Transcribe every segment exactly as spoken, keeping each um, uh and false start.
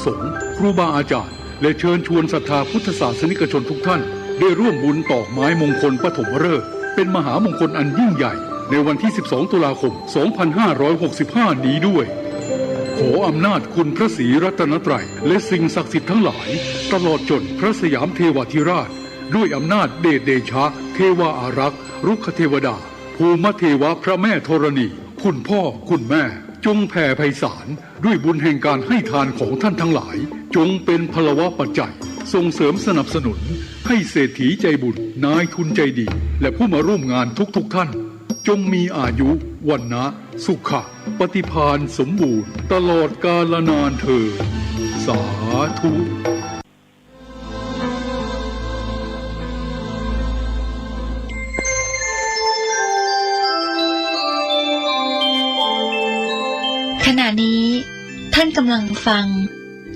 สงฆ์ ครูบาอาจารย์ และเชิญชวนศรัทธาพุทธศาสนิกชนทุกท่าน ได้ร่วมบุญตอกไม้มงคลปฐมฤกษ์ เป็นมหามงคลอันยิ่งใหญ่ ในวันที่ สิบสอง ตุลาคม สองพันห้าร้อยหกสิบห้า นี้ด้วย ขออำนาจคุณพระศรีรัตนตรัย และสิ่งศักดิ์สิทธิ์ทั้งหลาย ตลอดจนพระสยามเทวาธิราช ด้วยอำนาจเดชเดชะ เทวาอารักษ์ รุกขเทวดา ภูมเทวะ พระแม่ธรณี คุณพ่อ คุณแม่ จงแผ่ไพศาล ด้วยบุญแห่งการให้ทานของท่านทั้งหลาย จงเป็นพลวปัจจัย ส่งเสริมสนับสนุน ให้เศรษฐีใจบุญ นายทุนใจดี และผู้มาร่วมงานทุกๆ ท่าน จงมีอายุ วรรณะ สุขะ ปฏิภาณสมบูรณ์ ตลอดกาลนานเทอญ สาธุ ขณะนี้ท่านกำลังฟัง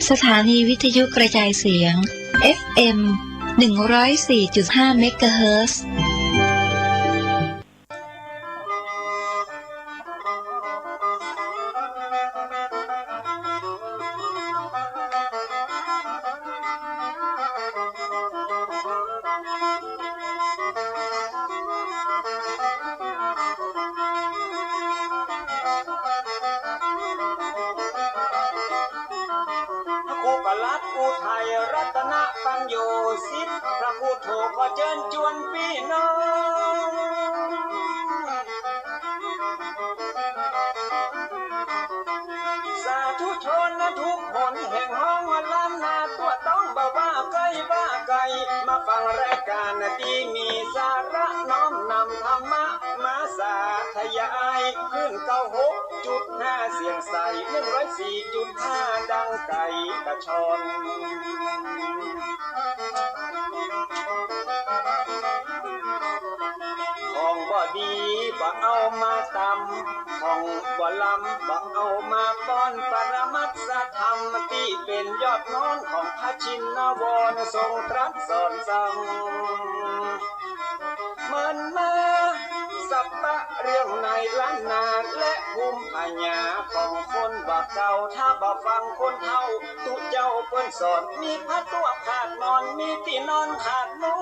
สถานีวิทยุกระจายเสียง เอฟเอ็ม หนึ่งร้อยสี่จุดห้า เมกะเฮิรตซ์ ครูประหลัดอุทัยรัตนปัญโญสิทธิ์ พระครูโทขอเจิญจวนปี้น้อง สาธุชนทุกหนแห่งห้องล้านนา ตั๋วต้องบ่ว่าใก้บ่าไก๋ มาฟังรายก๋านตี้มีสาระ น้อมนำธรรมะมาสาธยาย คลื่น เก้าหกจุดห้า เสียงใส หนึ่งร้อยสี่จุดห้า ดังไกลกระชอน ของบ่ดีบ่เอามาตำ ของบ่ล้ำบ่เอามาป้อน ปรมัตถธรรมตี้เป๋นยอดนอนของพระชินวร ทรงตรัสสอนสั่ง เมินมาสัปปะเรื่องในล้านนา และภูมิปัญญาของคนบ่าเก่า ถ้าบ่ฟังคนเฒ่า ตุ๊เจ้าเปิ้นสอน มีผ้าตั้วขาดหมอน มีตี้นอนขาดมุ้ง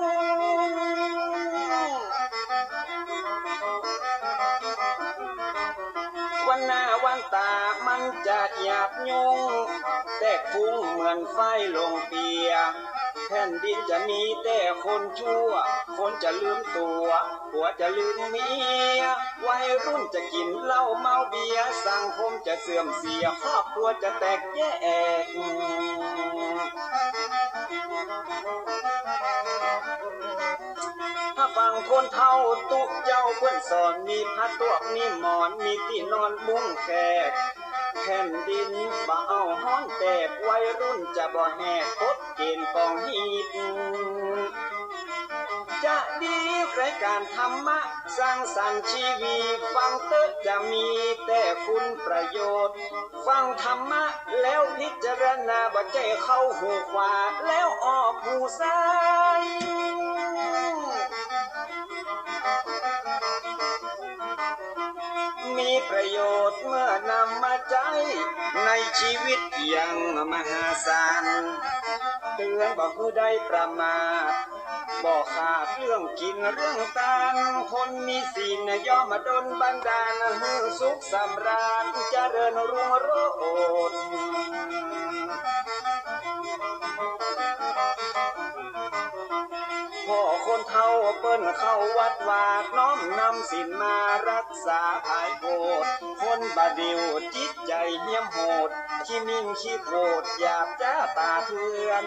วันหน้าวันต๋ามันจะหยาบยุ้ง แตกฟุ้งเหมือนไฟลงเปีย แผ่นดินจะมีแต่คนชั่ว คนจะลืมตั๋ว ผัวจะลืมเมีย วัยรุ่นจะกิ๋นเหล้าเมาเบียร์ สังคมจะเสื่อมเสีย ครอบครัวจะแตกแยก ถ้าฟังคนเฒ่าตุ๊เจ้าเปิ้นสอน มีผ้าตั้ว มีหมอน มีตี้นอนมุ้งแขก แผ่นดินบ่เอาฮ้อนแตก วัยรุ่นจะบ่แหกกฎเก๋ณฑ์ของฮีต จะดีรายก๋านธรรมะ สร้างสรรค์ชีวี ฟังเต๊อะจะมีแต่คุณประโยชน์ ฟังธรรมะแล้วพิจารณา บ่ใจ้เข้าหูขวาแล้วออกหูซ้าย มีประโยชน์เมื่อนำมาใจ๊ในชีวิตอย่างมหาศาล เตือนบ่หื้อได้ประมาท บ่ขาดเรื่องกิ๋นเรื่องตาน คนมีศีลย่อมมาดลบันดาล หื้อสุขสำราญเจริญรุ่งโรจน์ พ่อคนเฒ่าเปิ้นเข้าวัดวา น้อมนำศีลมารักษาผายโพด คนบ่าเดี่ยวจิตใจ๋เหี้ยมโหด ขี้มิ่งขี้โขด หยาบจ๊าป่าเถื่อน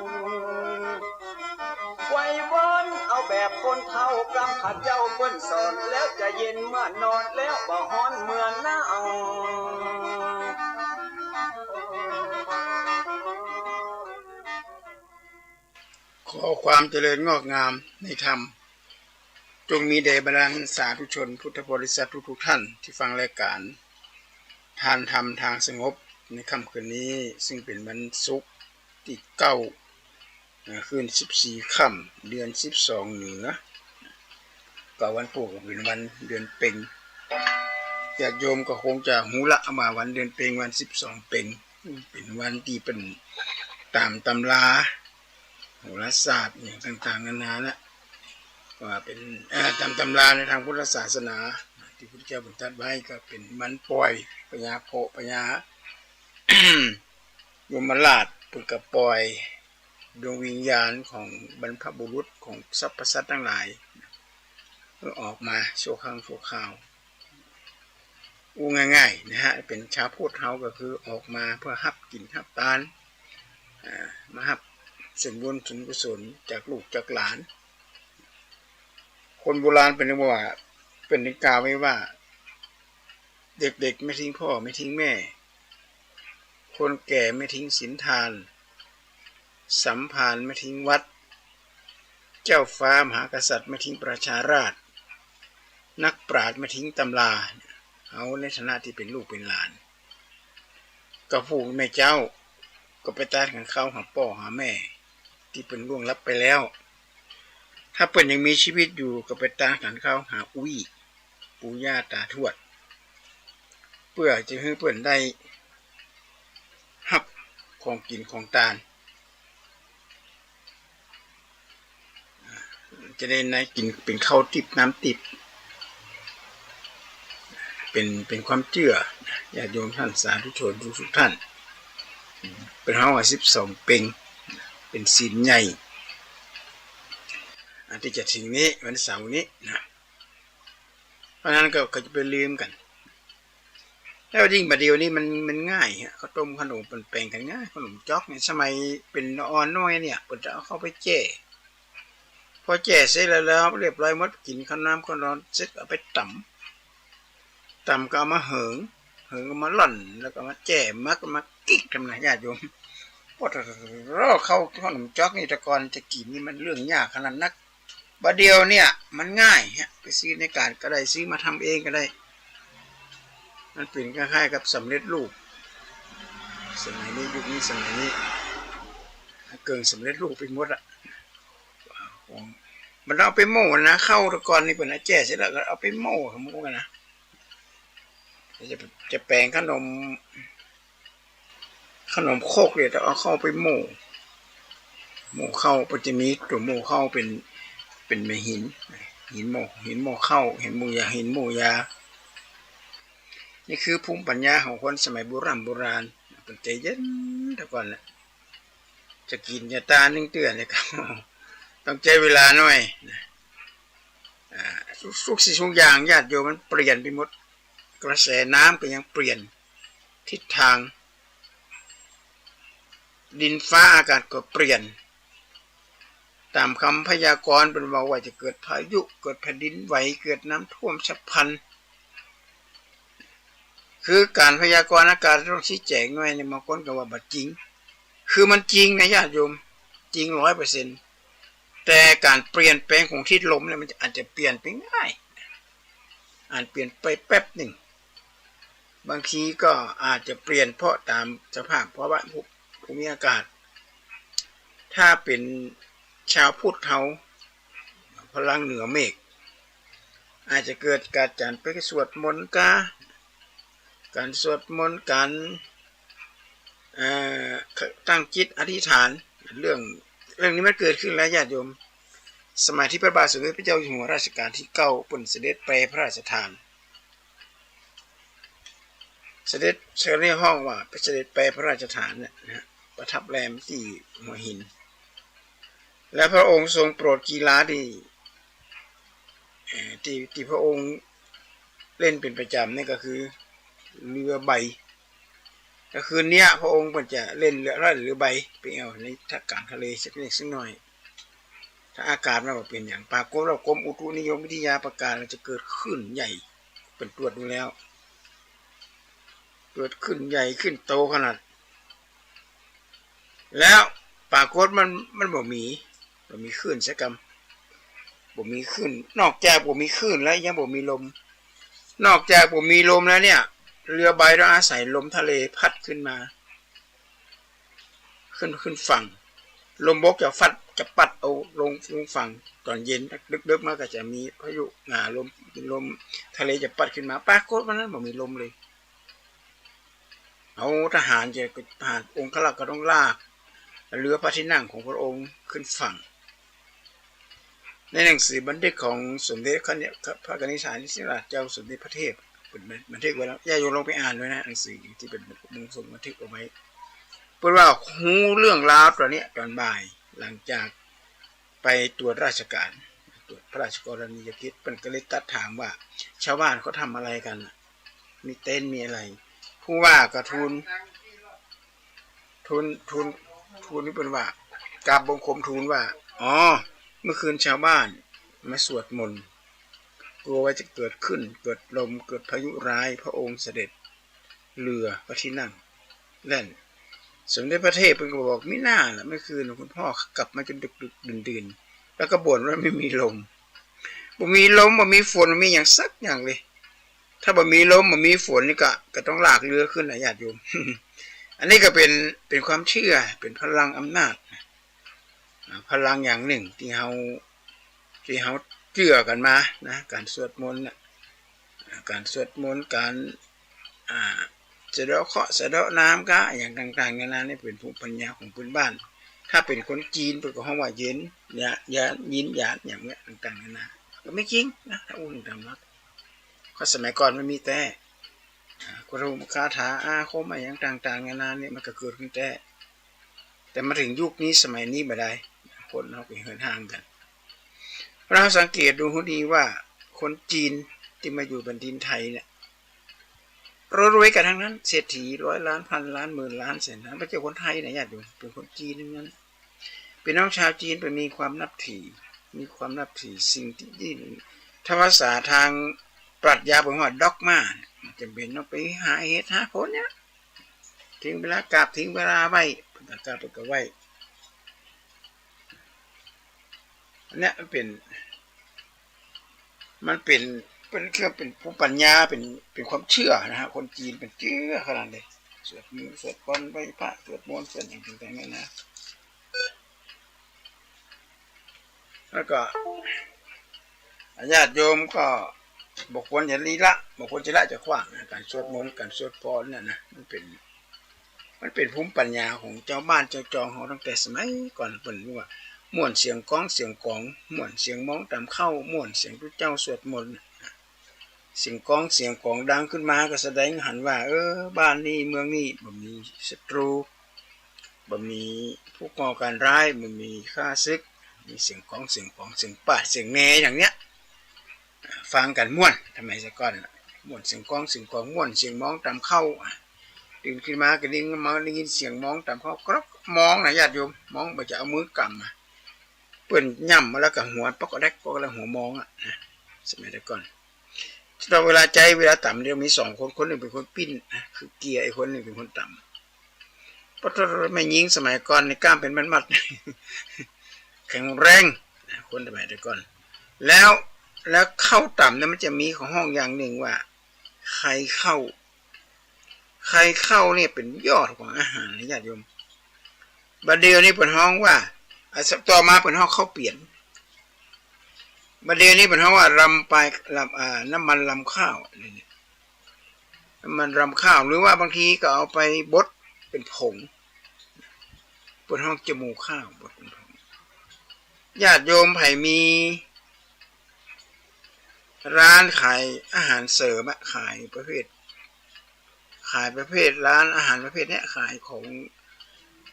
ไหว้วอนเอาแบบคนเฒ่า กำพร้าเจ้าเปิ้นสอน แล้วจะเย็นเมื่อนอน แล้วบ่ฮ้อนเมื่อหนาว ขอความเจริญงอกงามในธรรม จงมีแด่บรรดาสาธุชนพุทธบริษัททุกๆ ท่านที่ฟังรายการทานธรรมทางสงบในค่ำคืนนี้ ซึ่งเป๋นวันศุกร์ตี้เก้า เอ่อ คืนสิบสี่ค่ำ เดือนสิบสองเหนือ ก็วันพูดก็เป๋นวันเดือนเพ็ญ ญาติโยมก็คงจะฮู้ละว่าวันเดือนเพ็ญ วันสิบสองเพ็ญ เป๋นวันตี้เปิ้น ต๋ามตำราโหราศาสตร์อย่างต่างๆ นานานะ ว่าเป๋น เอ่อ ต๋ามตำราในตางพุทธศาสนา ตี้พุทธเจ้าเปิ้นตรัสไว้ก็เป๋นวันป่อย พญาโพ พญายมราชเปิ้นก็ป่อยดวงวิญญาณของบรรพบุรุษของสรรพสัตว์ตังหลาย หื้อออกมาชั่วครั้งชั่วคราว อู้ง่ายๆ นะฮะ เป๋นจาวพุทธเฮาก็คือออกมาเปื้อฮับกิ๋นฮับตาน อ่า มาฮับส่วนบุญส่วนกุศลจากลูกจากหลาน คนโบราณเปิ้นว่า เปิ้นได้กล่าวไว้ว่า เด็กๆ ไม่ทิ้งพ่อไม่ทิ้งแม่ คนแก่ไม่ทิ้งศีลทาน สัมภารไม่ทิ้งวัด เจ้าฟ้ามหากษัตริย์ไม่ทิ้งประชาราษฎร์ นักปราชญ์ไม่ทิ้งตำรา เฮาในฐานะตี้เป๋นลูกเป๋นหลาน ก็ผู้แม่เจ้า ก็ไปตานขันข้าวหาป้อหาแม่ ตี้เปิ้นล่วงลับไปแล้ว ถ้าเปิ้นยังมีชีวิตอยู่ ก็ไปตานขันข้าวหาอุ้ย ปู่ย่าตาทวด เปื้อจะหื้อเปิ้นได้ฮับของกิ๋นของตาน จะได้ได้กิ๋นเป๋นข้าวติ๊บน้ำติ๊บ เป๋น เป๋นความเจื้อ ญาติโยมท่านสาธุชนทุกๆ ท่าน เป๋นเฮาอะ สิบสองเพ็ง เป๋นศีลใหญ่ อันตี้จะเถิงนี้ วันเสาร์นี้นะ เพราะฉะนั้นก็ ก็จะไปลืมกั๋น แล้วยิ่งบ่าเดี่ยวนี้มัน มันง่ายฮะ ข้าวต้มข้าวหนมเปิ้นแป๋งกั๋นง่าย ข้าวหนมจ๊อกเนี่ย สมัยเป๋นอ่อนน้อยเนี่ย เปิ้นจะเอาเข้าไปแจ้ พอแจ้เสร็จแล้ว แล้วเรียบร้อยหมด กิ๋นข้าวน้ำข้าวหนมเสร็จ เอาไปต๋ำ ต๋ำก็เอามาเหิง เหิงก็มาร่อน แล้วก็มาแจ้ มาก็มากิ๊กทำนะญาติโยม โอ้โห ข้าว ข้าวหนมจ๊อกนี่แต่ก่อนจะกิ๋นนี่มันเรื่องยากขนาดนัก บ่าเดี่ยวเนี่ยมันง่ายฮะ ไปซื้อในตลาดก็ได้ ซื้อมาทำเองก็ได้ มันเป๋นคล้ายๆ กับสำเร็จรูป สมัยนี้ ยุคนี้ สมัยนี้ เกิ่งสำเร็จรูปไปหมดอะ มันเอาไปโม่นะ ข้าวแต่ก่อนนี่เปิ้นเอาแจ้เสร็จแล้วก็เอาไปโม่ สมมุติว่านะ จะ จะแป๋งข้าวหนม ข้าวหนมครกเนี่ย ต้องเอาเข้าไปโม่ โม่ข้าว เปิ้นจะมีตั๋วโม่ข้าวเป๋น เป๋นแม่หิน หินโม่ หินโม่ข้าว หินโม่ยา หินโม่ยา นี่คือภูมิปัญญาของคนสมัยโบร่ำโบราณ เปิ้นใจ๋เย็นแต่ก่อนแหละ จะกิ๋นจะตานนึ่งเตื้อเนี่ยครับ ต้องใจ๊เวลาหน่อยนะ อ่า ทุก ทุกสิ่งทุกอย่างญาติโยมมันเปลี่ยนไปหมด กระแสน้ำก็ยังเปลี่ยนทิศทาง ดินฟ้าอากาศก็เปลี่ยน ต๋ามกำพยากรณ์เปิ้นว่า ว่าจะเกิดพายุ เกิดแผ่นดินไหว เกิดน้ำท่วมฉับพลัน คือก๋านพยากรณ์อากาศต้องชี้แจ๋งหน่อยเนี่ย บางคนก็ว่าบ่จริง คือมันจริงนะญาติโยม จริงร้อยเปอร์เซ็นต์ แต่ก๋านเปลี่ยนแปลงของทิศลมเนี่ย มันจะ อาจจะเปลี่ยนไปง่าย อาจเปลี่ยนไปแป๊บนึ่ง บางทีก็อาจจะเปลี่ยนเพราะต๋ามสภาพภาวะภูมิอากาศ ถ้าเป๋นชาวพุทธเฮา พลังเหนือเมฆ อาจจะเกิดก๋านไปสวดมนต์กา ก๋านสวดมนต์ ก๋าน เอ่อ ตั้งจิตอธิษฐาน เรื่อง เรื่องนี้มันเกิดขึ้นแล้วญาติโยม สมัยตี้พระบาทสมเด็จพระเจ้าอยู่หัวรัชกาลตี้เก้า เปิ้นเสด็จแปรพระราชทาน เสด็จ เสด็จในห้องว่าไปเสด็จแปรพระราชทานเนี่ยนะฮะ ประทับแรมตี้หัวหิน และพระองค์ทรงโปรดกีฬาตี้ เอ่อ ตี้ ตี้พระองค์เล่นเป๋นประจ๋ำนี่ก็คือเรือใบ ก็คือเนี่ยพระองค์เปิ้นจะเล่นเรือ เรือใบไปแอ่วในก๋างทะเลสักเล็กสักน้อย ถ้าอากาศมันบ่เป๋นหยัง ปรากฏว่ากรมอุตุนิยมวิทยาประกาศว่าจะเกิดคลื่นใหญ่ เปิ้นตรวจดูแล้ว เกิดคลื่นใหญ่คลื่นโตขนาด แล้วปรากฏมัน มันบ่มี บ่มีคลื่นสักกำ บ่มีคลื่น นอกจากบ่มีคลื่นแล้วยังบ่มีลม นอกจากบ่มีลมแล้วเนี่ย เรือใบต้องอาศัยลมทะเลพัดขึ้นมา ขึ้น ขึ้นฝั่ง ลมบกจะฟัด จะปัดเอาลง ลงฝั่ง ต๋อนเย็น ดึกๆ มาก็จะมีพายุ อ่า ลม ลมทะเลจะปัดขึ้นมา ปรากฏวันนั้นบ่มีลมเลย เอาทหารจะ ทหารองครักษ์ก็ต้องลาก เรือพระที่นั่งของพระองค์ขึ้นฝั่ง ในหนังสือบันทึกของสมเด็จพระกนิษฐาธิราชเจ้าสมเด็จพระเทพ บันทึกไว้แล้ว ญาติโยมลองไปอ่านดูนะ หนังสือตี้เป๋นบันทึกเอาไว้ เปิ้นว่าฮู้เรื่องราวต๋อนเนี้ยต๋อนบ่าย หลังจากไปตรวจราชการ ตรวจพระราชกรณียกิจ เปิ้นก็เลยตรัสถามว่า ชาวบ้านเขาทำอะไรกั๋นน่ะ มีเต็นท์มีอะไร ผู้ว่าก็ทูล ทูล ทูล ทูลนี่เปิ้นว่า กราบบังคมทูลว่า อ๋อ เมื่อคืนชาวบ้านมาสวดมนต์ กลัวว่าจะเกิดคลื่น เกิดลม เกิดพายุร้าย พระองค์เสด็จ เรือพระที่นั่งแล่น สมเด็จพระเทพเปิ้นก็บอก มิน่าล่ะ เมื่อคืนคุณพ่อกลับมาจนดึกๆ ดื่นๆ แล้วก็บ่นว่าไม่มีลม บ่มีลม บ่มีฝน บ่มีหยังสักอย่างเลย ถ้าบ่มีลม บ่มีฝนนี่ก็ ก็ต้องลากเรือขึ้นนะญาติโยม อันนี้ก็เป๋น เป๋นความเจื้อ เป๋นพลังอำนาจ อ่า พลังอย่างนึ่งตี้เฮา ตี้เฮาเจื้อกั๋นมานะ ก๋านสวดมนต์น่ะ อ่า ก๋านสวดมนต์ ก๋าน อ่า สะเดาะเคราะห์ สะเดาะน้ำกาอะหยังต่างๆ นานา นี่เป๋นภูมิปัญญาของพื้นบ้าน ถ้าเป๋นคนจีนเปิ้นก็ฮ้องว่าเย็น ยะ ยะ ยิน หยาน อย่างเนี้ยต่างๆ นานา ก็มีจริงนะ ถ้าอู้ต๋ามหลัก ก็สมัยก่อนมันมีแต๊ อ่า คาถาอาคมอะหยังต่างๆ นานาเนี่ยมันก็เกิดขึ้นแต๊ แต่มาเถิงยุคนี้สมัยนี้บ่ได้ คนเฮาก็เหินห่างกั๋น เฮาสังเกตดูหื้อดีว่าคนจีนตี้มาอยู่แผ่นดินไทยเนี่ย รวยๆ กั๋นตังนั้น เศรษฐีร้อยล้าน พันล้าน หมื่นล้าน แสนล้าน บ่ใจ้คนไทยนะญาติโยม เป๋นคนจีนตังนั้น พี่น้องชาวจีนเปิ้นมีความนับถือ มีความนับถือสิ่งตี้ ตี้ ถ้าภาษาตางปรัชญาเปิ้นว่าด็อกมา บ่จ๋ำเป๋นต้องไปหาเหตุหาผลเนี่ย เถิงเวลากราบ เถิงเวลาไหว้ เปิ้นก็กราบ เปิ้นก็ไหว้ อันเนี้ยมันเป๋น มันเป๋น เป๋นเครื่อง เป๋นภูมิปัญญา เป๋น เป๋นความเจื้อนะฮะ คนจีนเปิ้นเจื้อขนาดเลย สวดมนต์ สวดปอน ไหว้พระ สวดมนต์ สวดหยังต่างๆ นานา แล้วก็ ญาติโยมก็บ่ควรจะลี้ละ บ่ควรจะละจะขว้างนะ ก๋านสวดมนต์ ก๋านสวดปอนเนี่ยนะ มันเป๋น มันเป๋นภูมิปัญญาของจาวบ้านจาวจองเฮาตั้งแต่สมัยก่อน เปิ้นว่า ม่วนเสียงก้องเสียงก๋อง ม่วนเสียงม้องต๋ามเข้า ม่วนเสียงตุ๊เจ้าสวดมนต์ เสียงก้องเสียงก๋องดังขึ้นมาก็แสดงหันว่า เออ บ้านนี้เมืองนี้บ่มีศัตรู บ่มีผู้ก่อก๋านร้าย บ่มีข้าศึก มีเสียงก้องเสียงก๋อง เสียงปาดเสียงแนอย่างเนี้ย ฟังกั๋นม่วน สมัยแต่ก่อนน่ะ ม่วนเสียงก้องเสียงก๋อง ม่วนเสียงม้องต๋ามเข้า ตื่นขึ้นมาก็ได้ยิน มาได้ยินเสียงม้องต๋ามเข้า กรอก ม้องนะญาติโยม ม้อง บ่ใจ้เอามือกำอะ เปิ้นย่ำมาแล้วก็หัวป๊อกแรกป๊อกแรก หัวม้องอะนะ สมัยแต่ก่อน ต๋อนเวลาใจ๊เวลาต๋ามเดียวมีสองคน คนนึ่งเป๋นคนปิ้นนะ คือเกียร์ อีกคนนึ่งเป๋นคนต๋าม ปะโถ แม่ญิงสมัยก่อนนี่กล้ามเป๋นมัดๆ แข็งแรงนะ คนสมัยแต่ก่อน แล้ว แล้วข้าวต๋ามเนี่ยมันจะมีของฮ้องอย่างนึ่งว่า ไข่ข้าว ไข่ข้าวเนี่ยเป๋นยอดของอาหารนะญาติโยม บ่าเดี่ยวนี้เปิ้นฮ้องว่า อ่ะ ต่อมาเปิ้นฮ้องข้าวเปียน บ่าเดี่ยวนี้เปิ้นฮ้องว่ารำปลาย รำ อ่า น้ำมันรำข้าว น้ำมันรำข้าว หรือว่าบางทีก็เอาไปบดเป๋นผง เปิ้นฮ้องจมูกข้าว บดเป๋นผง ญาติโยมใผมีร้านขายอาหารเสริมอะ ขายประเภท ขายประเภทร้านอาหารประเภทเนี้ย ขายของ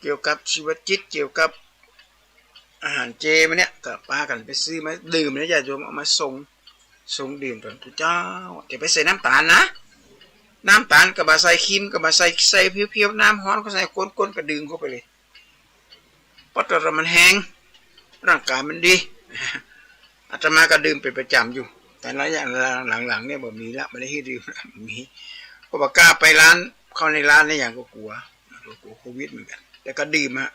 เกี่ยวกับชีวจิต เกี่ยวกับอาหารเจมาเนี่ย ก็ปากั๋นไปซื้อมาดื่มนะญาติโยม เอามาซง ซงดื่มต๋อนตุ๊เจ้า จะไปใส่น้ำต๋าลนะ น้ำต๋าลก็บ่ใส่ ครีมก็บ่ใส่ ใส่เพียวๆ น้ำฮ้อนก็ใส่ ก้นๆ ก็ดื่มเข้าไปเลย ปะโถ มันแฮง ร่างก๋ายมันดี อาตมาก็ดื่มเป๋นประจ๋ำอยู่ แต่ระยะหลังๆ เนี่ยบ่มีละ บ่ได้หื้อดื่มละ บ่มี เพราะบ่กล้าไปร้าน เข้าในร้านนี่อย่างก็กั๋ว ก็กั๋วโควิดเหมือนกั๋น แต่ก็ดื่มฮะ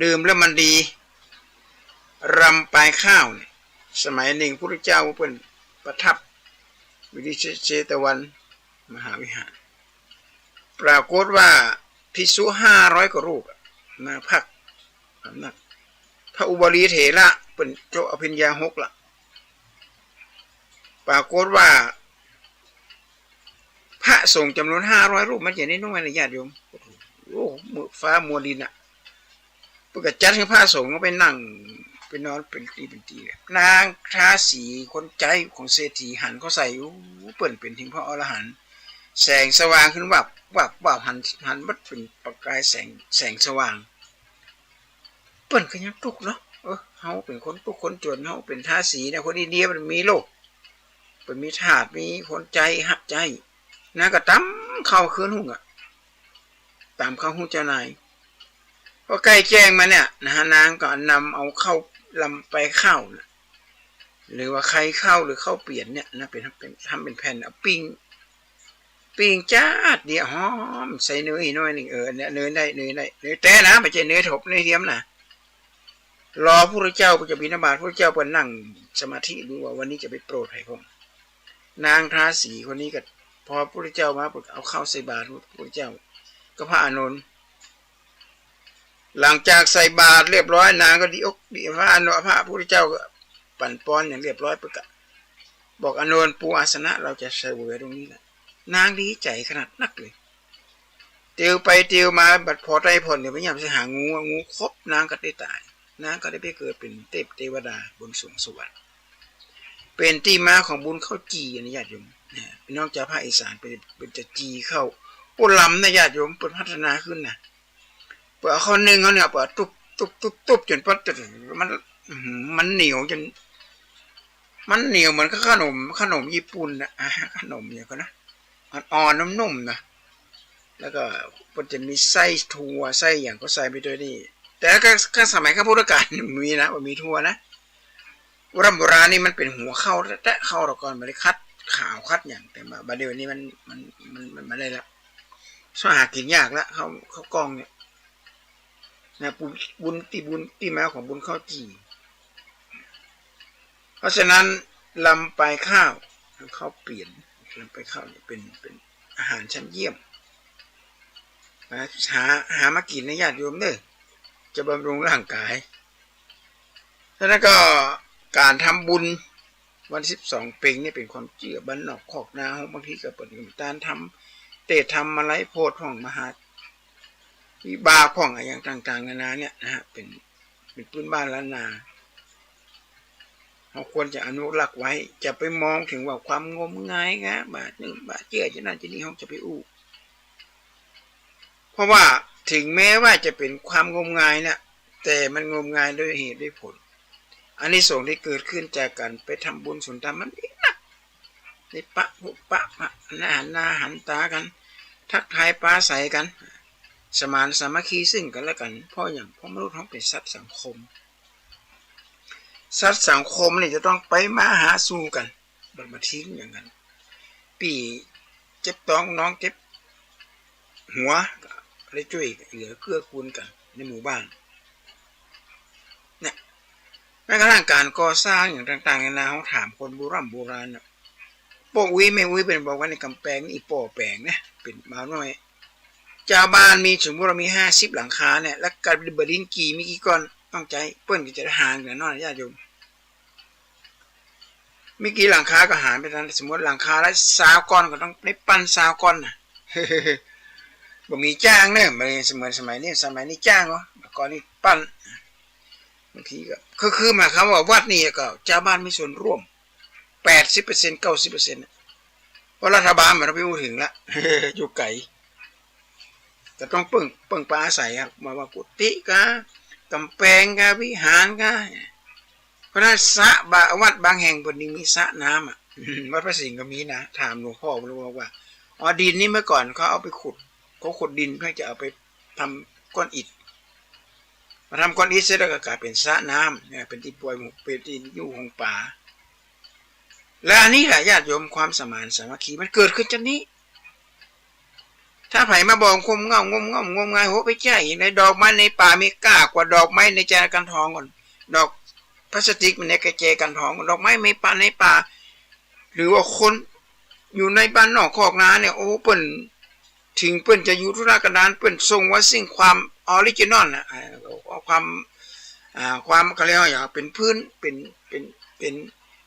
ดื่มแล้วมันดี รำปลายข้าวเนี่ย สมัยนึ่งพุทธเจ้าเปิ้นประทับอยู่ตี้เชตวันมหาวิหาร ปรากฏว่าภิกษุห้าร้อยกว่ารูปอะ มาพัก พระอุบาลีเถระเปิ้นจบอภิญญาหกละ ปรากฏว่า พระสงฆ์จ๋ำนวนห้าร้อยรูป มันจะน้อยๆ นะญาติโยม โอ้โห ฟ้ามัวดินอะ ก็จัดหื้อพระสงฆ์ไปนั่งไปนอนเป๋นตี้เป๋นตี้ นางทาสีคนใจ๊ของเศรษฐีหันเข้าใส่ อู้ เปิ้นเป๋นเถิงพระอรหันต์ แสงสว่างขึ้นวับวับวับ หัน หันหมดเป๋นประกายแสง แสงสว่าง เปิ้นก็ยังตุ๊กเนาะ เออ เฮาเป๋นคนตุ๊กคนจ๋น เฮาเป๋นทาสีเนี่ย คนอินเดียมันมีโลก เปิ้นมีทาส มีคนใจ๊ฮับใจ๊ นางก็ตำข้าวคืนหุงอะ ตำข้าวหุงเจ้านาย พอใก้แจ้งมาเนี่ยนะฮะ นางก็นำเอาข้าวลำไปข้าวน่ะ หรือว่าไข่ข้าวหรือข้าวเปียนเนี่ยนะ เป๋น เป๋น ทำเป๋นแผ่น เอาปิ้ง ปิ้งจ๊าดเดียวหอม ใส่เนยหน้อยนึ่ง เออ เนี่ย เนยได้ เนยได้ เนยแต๊นะ บ่ใจ้เนยถบเนยเทียมนะ รอพระพุทธเจ้าจะบิณฑบาต พระพุทธเจ้าเปิ้นนั่งสมาธิดูว่าวันนี้จะไปโปรดใผพ่อง นางทาสีคนนี้ก็ พอพระพุทธเจ้ามาปุ๊บ เอาข้าวใส่บาตรพระพุทธเจ้ากับพระอานนท์ หลังจากใส่บาตรเรียบร้อย นางก็ดีอกดี พระอานนท์ พระพุทธเจ้าก็ปั๋นปอนอย่างเรียบร้อยปุ๊บก็บอกอานนท์ ปูอาสนะ เราจะเสวยตรงนี้แหละ นางดีใจ๋ขนาดนักเลย เตียวไปเตียวมา บัดผ่อใต้ผ่อนเนี่ย พยายามจะหางู งูขบ นางก็ได้ต๋าย นางก็ได้ไปเกิดเป๋นเทพเทวดาบนสวงสวรรค์ เป๋นตี้มาของบุญข้าวจี่นะญาติโยม เนี่ย พี่น้องจาวภาคอีสานเปิ้น เปิ้นจะจี่ข้าว โอ้ ลำนะญาติโยม เปิ้นพัฒนาขึ้นนะ เปิ้นเอาข้าวนึ่งเขาเนี่ย เปิ้นเอาตุ๊บตุ๊บตุ๊บตุ๊บจ๋นปั๊ด มัน อื้อหือ มันเหนียวจ๋น มันเหนียวเหมือนกับขนม ขนมญี่ปุ่นนะ อ่า ขนมเนี่ยก็นะ อ่อนๆ นุ่มๆ นะ แล้วก็เปิ้นจะมีไส้ถั่ว ไส้หยังก็ใส่ไปด้วยนี่ แต่ก็ ก็สมัยข้าพุทธกาลมีนะ บ่มีถั่วนะ โบราณโบราณนี่มันเป๋นหัวข้าวแต๊ๆ ข้าวตะก่อน บ่ได้คัดขาวคัดหยัง แต่ว่าบัดเดี๋ยวนี้มัน มัน มัน มันบ่ได้ละ หากิ๋นยากละ ข้าว ข้าวกล้องเนี่ย นะ บุญ บุญ ตี้บุญ ตี้มาของบุญข้าวจี่ เพราะฉะนั้น ลำปายข้าว ข้าวเปียน ลำปายข้าวเนี่ยเป๋น เป๋นอาหารชั้นเยี่ยม นะ หา หามากิ๋นนะญาติโยมเด้อ จะบำรุงร่างกาย ฉะนั้นก็ก๋านทำบุญวันสิบสองเป็งนี่เป๋นความเจื้อบ้านนอกคอกนา บางทีก็เปิ้นก็มีก๋านทำเตศน์ทำมาลัยโพธิ์พ่อง มหาวิบากพ่อง อะหยังต่างๆ นานาเนี่ยนะฮะ เป๋น เป๋นปื้นบ้านล้านนา เฮาควรจะอนุรักษ์ไว้ จะไปมองเถิงว่าความงมงายกา บ่านึ่งบ่าเจื้อ จะนั่นจะนี่ เฮาจะไปอู้ เพราะว่าเถิงแม้ว่าจะเป๋นความงมงายนะ แต่มันงมงายด้วยเหตุด้วยผล อานิสงส์ตี้เกิดขึ้นจากก๋านไปทำบุญสนทานมันดีนัก ได้ปะปุปะปะ หันหน้าหันต๋ากั๋น ทักทายปราศรัยกั๋น สมานสามัคคีซึ่งกั๋นและกั๋น เพราะหยัง เพราะมนุษย์เฮาเป๋นสัตว์สังคม สัตว์สังคมนี่จะต้องไปมาหาสู่กั๋น บ่มาทิ้งอย่างนั้น ปี้เจ็บต๊อง น้องเจ็บหัว ก็ได้จ้วยเหลือเกื้อกูลกั๋นในหมู่บ้าน เนี่ย แม้กระทั่งก๋านก่อสร้างอย่างต่างๆ นานา เฮาถามคนโบร่ำโบราณน่ะ ป้ออุ๊ยแม่อุ๊ยเปิ้นบอกว่าในก๋ำแปงนี่ ป้อแป๋งนะ เป๋นบ่าวน้อย จาวบ้านมี สมมุติว่ามีห้าสิบหลังคาเนี่ย แล้วก็บ่าดินกี่มีกี่ก้อน ต้องใจ๊ เปิ้นก็จะได้หารกั๋นเนาะญาติโยม มีกี่หลังคาก็หารไปต๋ามนั้น สมมุติหลังคาละซาวก้อนก็ต้องได้ปันซาวก้อนน่ะ บ่มีจ้างเน่อ บ่เหมือนสมัยนี้ สมัยนี้จ้างเนาะ ก่อนนี้ปัน บางทีก็ คือ คือหมายความว่าวัดนี่ก็จาวบ้านมีส่วนร่วม แปดสิบเปอร์เซ็นต์ เก้าสิบเปอร์เซ็นต์ น่ะ เพราะรัฐบาลมันไปอู้เถิงละ อยู่ไก๋ ก็ต้องเปิ้ง เปิ้งปาอาศัยครับ บ่าว่ากุฏิกา ก๋ำแปงกา วิหารกา เพราะฉะนั้นสระ บา วัดบางแห่งเปิ้นยังมีสระน้ำอะ วัดพระสิงห์ก็มีนะ ถามหลวงพ่อ หลวงพ่อบอกว่า อ๋อ ดินนี่เมื่อก่อนเขาเอาไปขุด เขาขุดดินเพื่อจะเอาไปทำก้อนอิฐ พอทำก้อนอิฐเสร็จแล้วก็ก๋ายเป๋นสระน้ำเนี่ย เป๋นตี้ปล่อยหมู่ เป๋นตี้อยู่ของป๋า และอันนี้แหละญาติโยม ความสมานสามัคคีมันเกิดขึ้นจากนี้ ถ้าใผมาบอกงมเง่า งมเง่า งมงาย โห ไปใจ้ในดอกไม้ในป่ามีก้ากว่าดอกไม้ในแจกัณฑ์ทองก่อน ดอกพลาสติกมันในกระแจกัณฑ์ทองก่อน ดอกไม้ในป่า ในป่า หรือว่าคนอยู่ในบ้านนอกคอกนาเนี่ย โอ้ เปิ้น เถิงเปิ้นจะอยู่ทุรกันดาร เปิ้นทรงไว้ซึ่งความออริจินอลน่ะ อ่า ความ อ่า ความ เขาเรียกว่าหยัง เป๋นพื้น เป๋น เป๋น เป๋น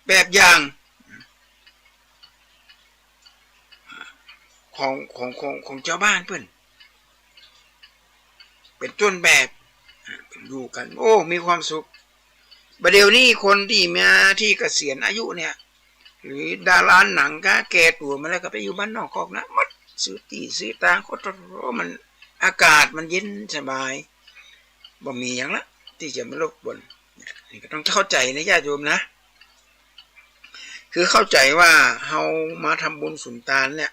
แบบอย่าง ของ ของ ของ ของจาวบ้านเปิ้น เป๋นต้นแบบ อ่า เป๋นอยู่ กัน โอ้ มีความสุข บ่าเดี่ยวนี้คนตี้มาตี้เกษียณอายุเนี่ย หรือดาราหนังก็แก่ตั๋วมาแล้วก็ไปอยู่บ้านนอกคอกนาหมด ซื้อตี้ซื้อตาง โอ้โห มัน อากาศมันเย็นสบาย บ่มีหยังละตี้จะมารบกวน นี่ก็ต้องเข้าใจ๋นะญาติโยมนะ คือเข้าใจ๋ว่าเฮามาทำบุญสุนตานเนี่ย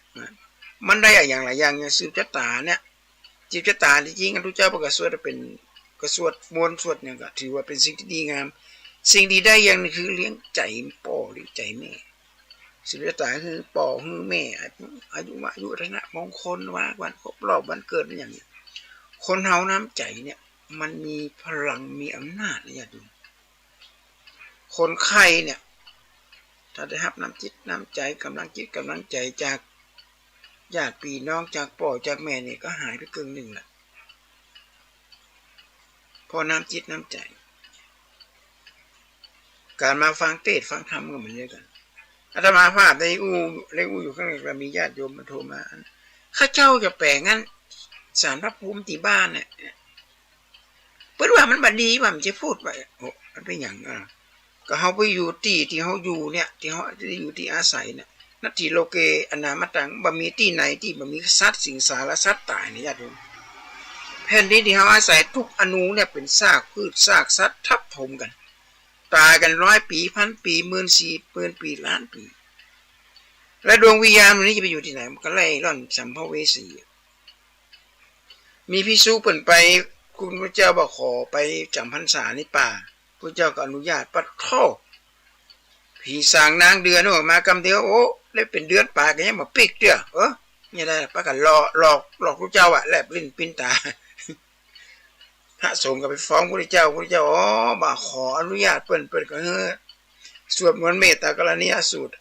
มันได้อะหยังหลายอย่าง อย่างสืบจะต๋าเนี่ย สืบจะต๋าจริงๆ อะ พุทธเจ้าเปิ้นก็สวดเป๋น ก็สวดมนต์สวดหยังก็ถือว่าเป๋นสิ่งตี้ดีงาม สิ่งตี้ได้อย่างนึ่งคือเลี้ยงใจ๋ป้อเลี้ยงใจ๋แม่ สืบจะต๋าคือป้อคือแม่ อายุ อายุวะ อายุวัฒนะมงคล วัน วันครบรอบวันเกิดอย่างเนี้ย คนเฮาน้ำใจ๋เนี่ย มันมีพลังมีอำนาจนะญาติโยม คนไข้เนี่ย ถ้าได้ฮับน้ำจิตน้ำใจ๋ ก๋ำลังจิตก๋ำลังใจ๋จากญาติปี้น้อง จากป้อจากแม่นี่ก็หายไปเกิ่งนึ่งละ เพราะน้ำจิตน้ำใจ๋ ก๋านมาฟังเตสน์ฟังธรรมก็เหมือนเดียวกั๋น อาตมาภาพได้อู้ ได้อู้อยู่ข้างใน ก็มีญาติโยมมาโทรมา เขาเจ้าจะแป๋งอันสารพระภูมิตี้บ้านเนี่ย เปิ้นว่ามันบ่ดี ว่ามันจะพูดว่า โอ้ มันเป๋นหยัง อ่า ก็เฮาไปอยู่ตี้ ตี้เฮาอยู่เนี่ย ตี้เฮาได้อยู่ตี้อาศัยเนี่ย นัตถิโลเกอนามัตตัง บ่มีตี้ไหนตี้บ่มีสัตว์สิงสารสัตว์ต๋ายเนี่ยญาติโยม แผ่นดินตี้เฮาอาศัยทุกอณูเนี่ยเป๋นซากพืชซากสัตว์ทับถมกั๋น ต๋ายกั๋นร้อยปี๋ พันปี๋ หมื่นสี่หมื่นปี๋ ล้านปี๋ แล้วดวงวิญญาณมันนี่จะไปอยู่ตี้ไหน มันก็เร่ร่อนสัมภเวสี มีภิกษุเปิ้นไป คุณพระเจ้าบอกขอไปจ๋ำพรรษาในป่า พระเจ้าก็อนุญาต ปะโธ่ ผีสางนางเดือนออกมากำเดียว โอ้ ได้เป๋นเดือนป๋ายก็ยังบ่ปิ๊กเตื้อ เออ เนี่ยได้ปะ ก็หลอก หลอก หลอกพระเจ้าอะ แลบลิ้นปิ้นต๋า พระสงฆ์ก็ไปฟ้องพระเจ้า พระเจ้า อ๋อ บ่าขออนุญาตเปิ้น เปิ้นก็หื้อสวดมนต์เมตตากรณียสูตร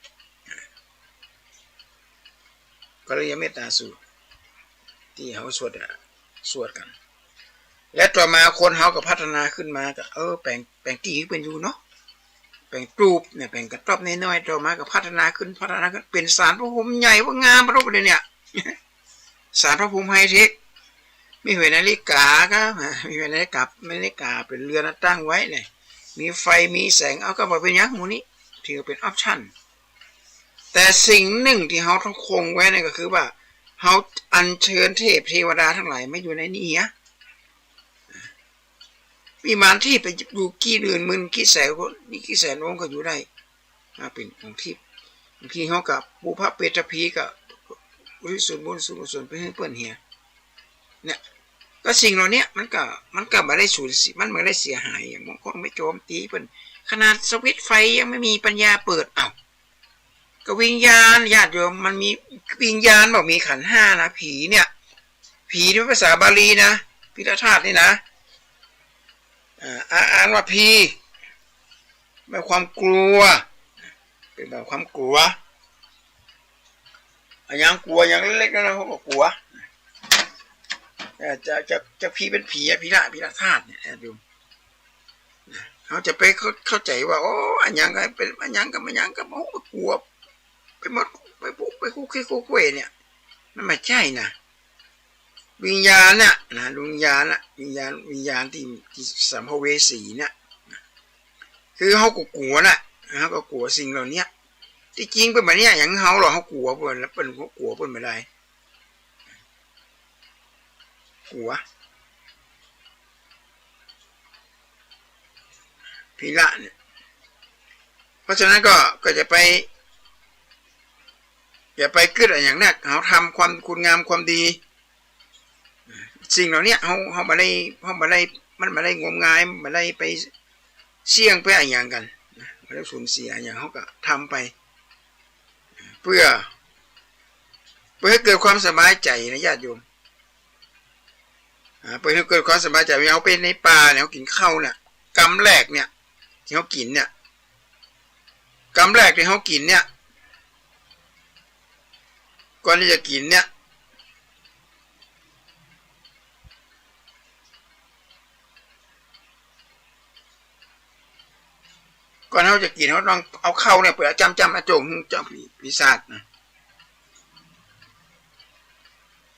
กรณียเมตตาสูตร ตี้เฮาสวดอะ สวดกั๋น และต่อมาคนเฮาก็พัฒนาขึ้นมา ก็ เออ แป๋ง แป๋งตี้หื้อเปิ้นอยู่เนาะ แป๋งตูบเนี่ย แป๋งกระต๊อบน้อยๆ ต่อมาก็พัฒนาขึ้น พัฒนาขึ้น เป๋นศาลพระภูมิใหญ่ว่างาม ปะโธ่ เดี๋ยวเนี่ย ศาลพระภูมิไฮเทค มีห้วยนาฬิกาก็ มีห้วยนาฬิกา นาฬิกาเป๋นเรือนตั้งไว้เนี่ย มีไฟ มีแสง เอาก็บ่เป๋นหยัง หมู่นี้ ถือเป๋นออปชั่น แต่สิ่งนึ่งตี้เฮาต้องคงไว้นั่นก็คือว่า เฮาอัญเชิญเทพเทวดาตังหลายมาอยู่ในนี้เหีย วิมานทิพย์ไปอยู่กี่หมื่น กี่แสนคน มีกี่แสนองค์ก็อยู่ได้ อ่า เป๋นองค์ทิพย์ บางทีเฮาก็ปุพพะเปตตะภีก็อุทิศส่วนบุญส่วนกุศลไปหื้อเปิ้นเหีย เนี่ย ก็สิ่งเหล่าเนี้ยมันก็ มันก็บ่ได้สูญเสีย มันบ่ได้เสียหายหยัง บางคนไปโจมตีเปิ้น ขนาดสวิตช์ไฟยังไม่มีปัญญาเปิด อ้าว ก็วิญญาณ ญาติโยม มันมีวิญญาณ บ่มีขันธ์ห้านะ ผีเนี่ย ผีที่ภาษาบาลีนะ พิฆาตธาตุนี่นะ อ่า อ่า อ่านว่าพี หมายความกลัว เป๋นแบบความกลัว อะหยังกลัว อย่างเล็กๆ น้อยๆ เขาก็กลัว เอ่อ จะ จะ จะพีเป๋นผีอะ พีฆะ พีฆาตธาตุเนี่ย ญาติโยม เฮาจะไปเข้า เข้าใจ๋ว่า โอ้ อะหยังก็เป๋น อะหยังก็ อะหยังก็ โอ้ กลัว ไปหมด ไปปุ๊บ ไปคุกคิกคุกเว่ยเนี่ย มันบ่ใจ้นะ วิญญาณน่ะนะ วิญญาณน่ะ วิญญาณ วิญญาณตี้ ตี้สัมภเวสีเนี่ย คือเฮาก็กลัวน่ะ เฮาก็กลัวสิ่งเหล่าเนี้ย ตี้จริงเปิ้นบ่เยียะหยังเฮาหรอก เฮากลัวเปิ้น แล้วเปิ้นก็กลัวเปิ้นบ่ได้ กลัว พีฆะเนี่ย เพราะฉะนั้นก็ ก็จะไป อย่าไปกึ๊ดอะหยังนัก เฮาทำความ คุณงามความดี สิ่งเหล่าเนี้ย เฮา เฮาบ่ได้ เฮาบ่ได้ มันบ่ได้งมงาย มันบ่ได้ไปเสี่ยงไปอะหยังกั๋นนะ บ่ได้สูญเสียอะหยัง เฮาก็ทำไป เปื้อ เปื้อหื้อเกิดความสบายใจ๋นะญาติโยม อ่า เปื้อหื้อเกิดความสบายใจ๋ เวลาเฮาไปในป่าเนี่ย เฮากิ๋นข้าวเนี่ย กำแรกเนี่ย ตี้เฮากิ๋นเนี่ย กำแรกตี้เฮากิ๋นเนี่ย ก่อนตี้จะกิ๋นเนี่ย ก่อนเฮาจะกิ๋น เฮาต้องเอาข้าวเนี่ย เปื้อจ้ำๆ อะโจ่งหื้อเจ้าปี ปีศาจนะ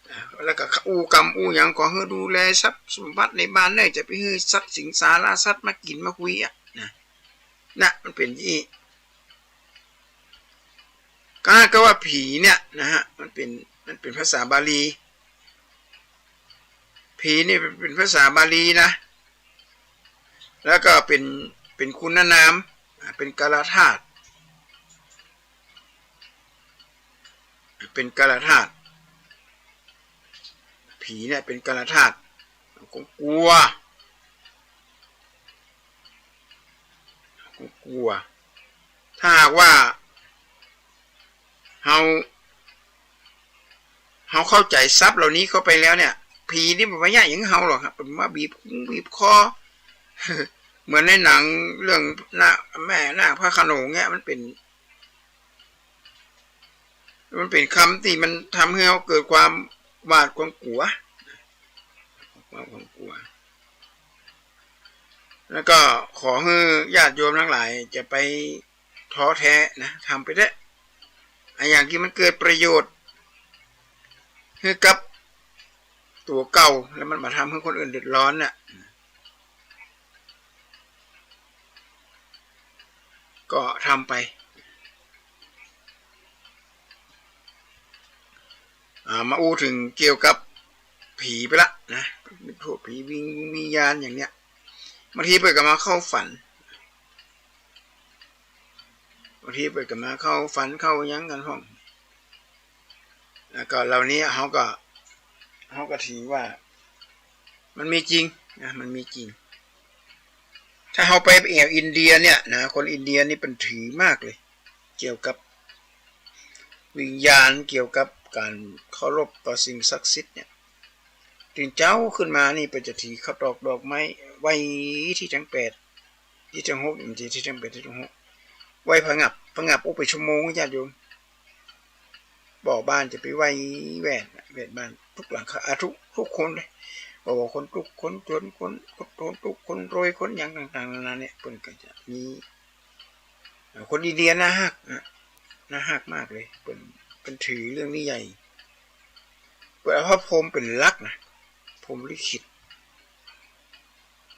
อ่า แล้วก็อู้กำอู้หยัง ขอหื้อดูแลทรัพย์สมบัติในบ้านเน่อ จะไปหื้อสัตว์สิงสาราสัตว์มากิ๋นมาคุยอะนะ นะ มันเป๋นอี้ ก็ ก็ว่าผีเนี่ยนะฮะ มันเป๋น มันเป๋นภาษาบาลี ผีนี่เป๋น เป๋นภาษาบาลีนะ แล้วก็เป๋น เป๋นคุณนาม อ่า เป๋นกาลธาตุ เป๋นกาลธาตุ ผีเนี่ยเป๋นกาลธาตุ ก็กั๋ว ก็กั๋ว ถ้าหากว่า เฮา เฮาเข้าใจ๋ศัพท์เหล่านี้เข้าไปแล้วเนี่ย ผีนี่มันบ่มาเยียะหยังเฮาหรอกครับ มันมาบีบ บีบคอ เหมือนในหนังเรื่องนาค แม่นาคพระโขนงเนี่ย มันเป๋น มันเป๋นกำตี้มันทำหื้อเฮาเกิดความหวาดความกั๋ว ความกั๋ว แล้วก็ขอหื้อญาติโยมตังหลายจะไป ท้อแท้นะ ทำไปเต๊อะ อะ อย่างตี้มันเกิดประโยชน์หื้อกับตั๋วเก่า แล้วมันบ่ทำหื้อคนอื่นเดือดร้อนน่ะ ก็ทำไป อ่า มาอู้เถิงเกี่ยวกับผีไปละนะ พูดผีวิญ วิญญาณอย่างเนี้ย บางทีเปิ้นก็มาเข้าฝัน บางทีเปิ้นก็มาเข้าฝันเข้าหยังกั๋นพ่อง แล้วก็เหล่านี้เฮาก็ เฮาก็ถือว่ามันมีจริงนะ มันมีจริง ถ้าเฮาไปแอ่วอินเดียเนี่ยนะ คนอินเดียนี่เปิ้นถือมากเลย เกี่ยวกับวิญญาณ เกี่ยวกับก๋านเคารพต่อสิ่งศักดิ์สิทธิ์เนี่ย ตื่นเจ๊าขึ้นมานี่เปิ้นจะถือข้าวตอกดอกไม้ไหว้ทิศตังแปด ทิศตังหก มันจะทิศตังแปด ทิศตังหก ไหว้ผงับ ผงับ โอ้ เป๋นชั่วโมงญาติโยม บ่าวบ้านจะไปไหว้แหวด แหวดบ้าน ทุกหลังคา อ่ะ ทุก ทุกคนเลย บ่ว่าคนตุ๊กข์ คนจ๋น คน คนตุ๊กข์ คนรวย คนหยังต่างๆ นานาเนี่ย เปิ้นก็จะมี อ่า คนอินเดียน่าฮักนะ น่าฮักมากเลย เปิ้น เปิ้นถือเรื่องนี้ใหญ่ เปิ้นเอาพระพรหมเป๋นหลักนะ พรหมลิขิต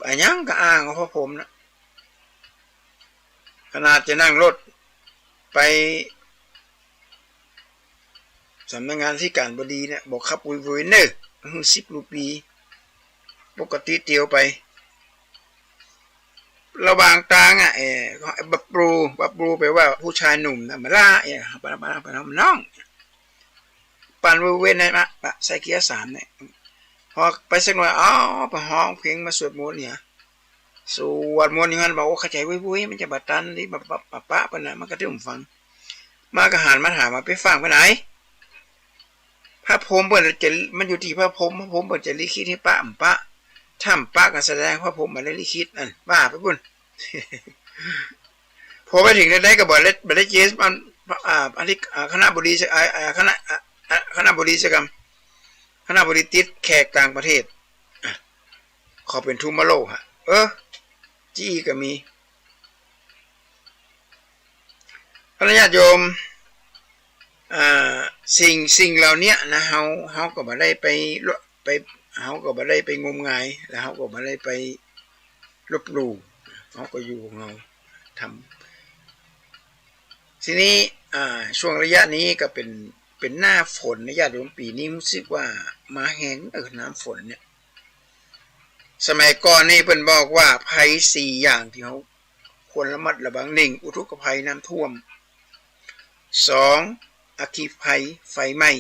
อะหยังก็อ้างเอาพระพรหมนะ ขนาดจะนั่งรถไป สำนักงานอธิการบดีเนี่ย บ่ขับโวยวายเน่อ หื้อสิบรูปี ปกติเตียวไป ระหว่างตางอะ เอ่อ บับปรู บับปรูแปลว่าผู้ชายหนุ่มนะ มาละ เอ่อ ปะ ปะ ปะ น้อง ปั่นโวยวายนะ ปะ ปะ ใส่เกียร์สามเนี่ย พอไปสักหน่อย อ้าว ไปฮ้องเพลงมาสวดมนต์เนี่ย สวดมนต์อย่างนั้น บ่า โอ้ เข้าใจ๋โวยวาย มันจะบ่ตันนี่ ปะ ปะ ปะ ปะ ปะนะ มันก็ตึงฟัง มาก็หันมาถามว่า ไปฟั่งไปไหน พระพรหมเปิ้นจะ มันอยู่ตี้พระพรหม พระพรหมเปิ้นจะลิขิตหื้อปะบ่ปะ ถ้าบ่ปะก็แสดงพระพรหมบ่ได้ลิขิต อั้น ว่าไปปุ้น พอไปเถิงได้ก็บ่ได้ บ่ได้เจอมัน อ่า อันนี้ อ่า คณบดี อ่า อ่า คณะ อ่า อ่า คณบดีสักกำ คณบดีติดแขกต่างประเทศ อ่ะ เขาเป๋นทูตมโลกฮะ เออ จี้ก็มี คณะญาติโยม อ่า สิ่ง สิ่งเหล่าเนี้ยนะ เฮา เฮาก็บ่ได้ไป ไป เฮาก็บ่ได้ไปงมงาย แล้วเฮาก็บ่ได้ไปลบหลู่ เฮาก็อยู่ของเฮา ทำ ทีนี้ อ่า ช่วงระยะนี้ก็เป๋น เป๋นหน้าฝนนะญาติโยม ปี๋นี้รู้สึกว่ามาแฮง เออ น้ำฝนเนี่ย สมัยก่อนนี่เปิ้นบอกว่าภัยสี่อย่างตี้เฮาควรระมัดระวัง หนึ่ง อุทกภัยน้ำท่วม สอง อัคคีภัยไฟไหม้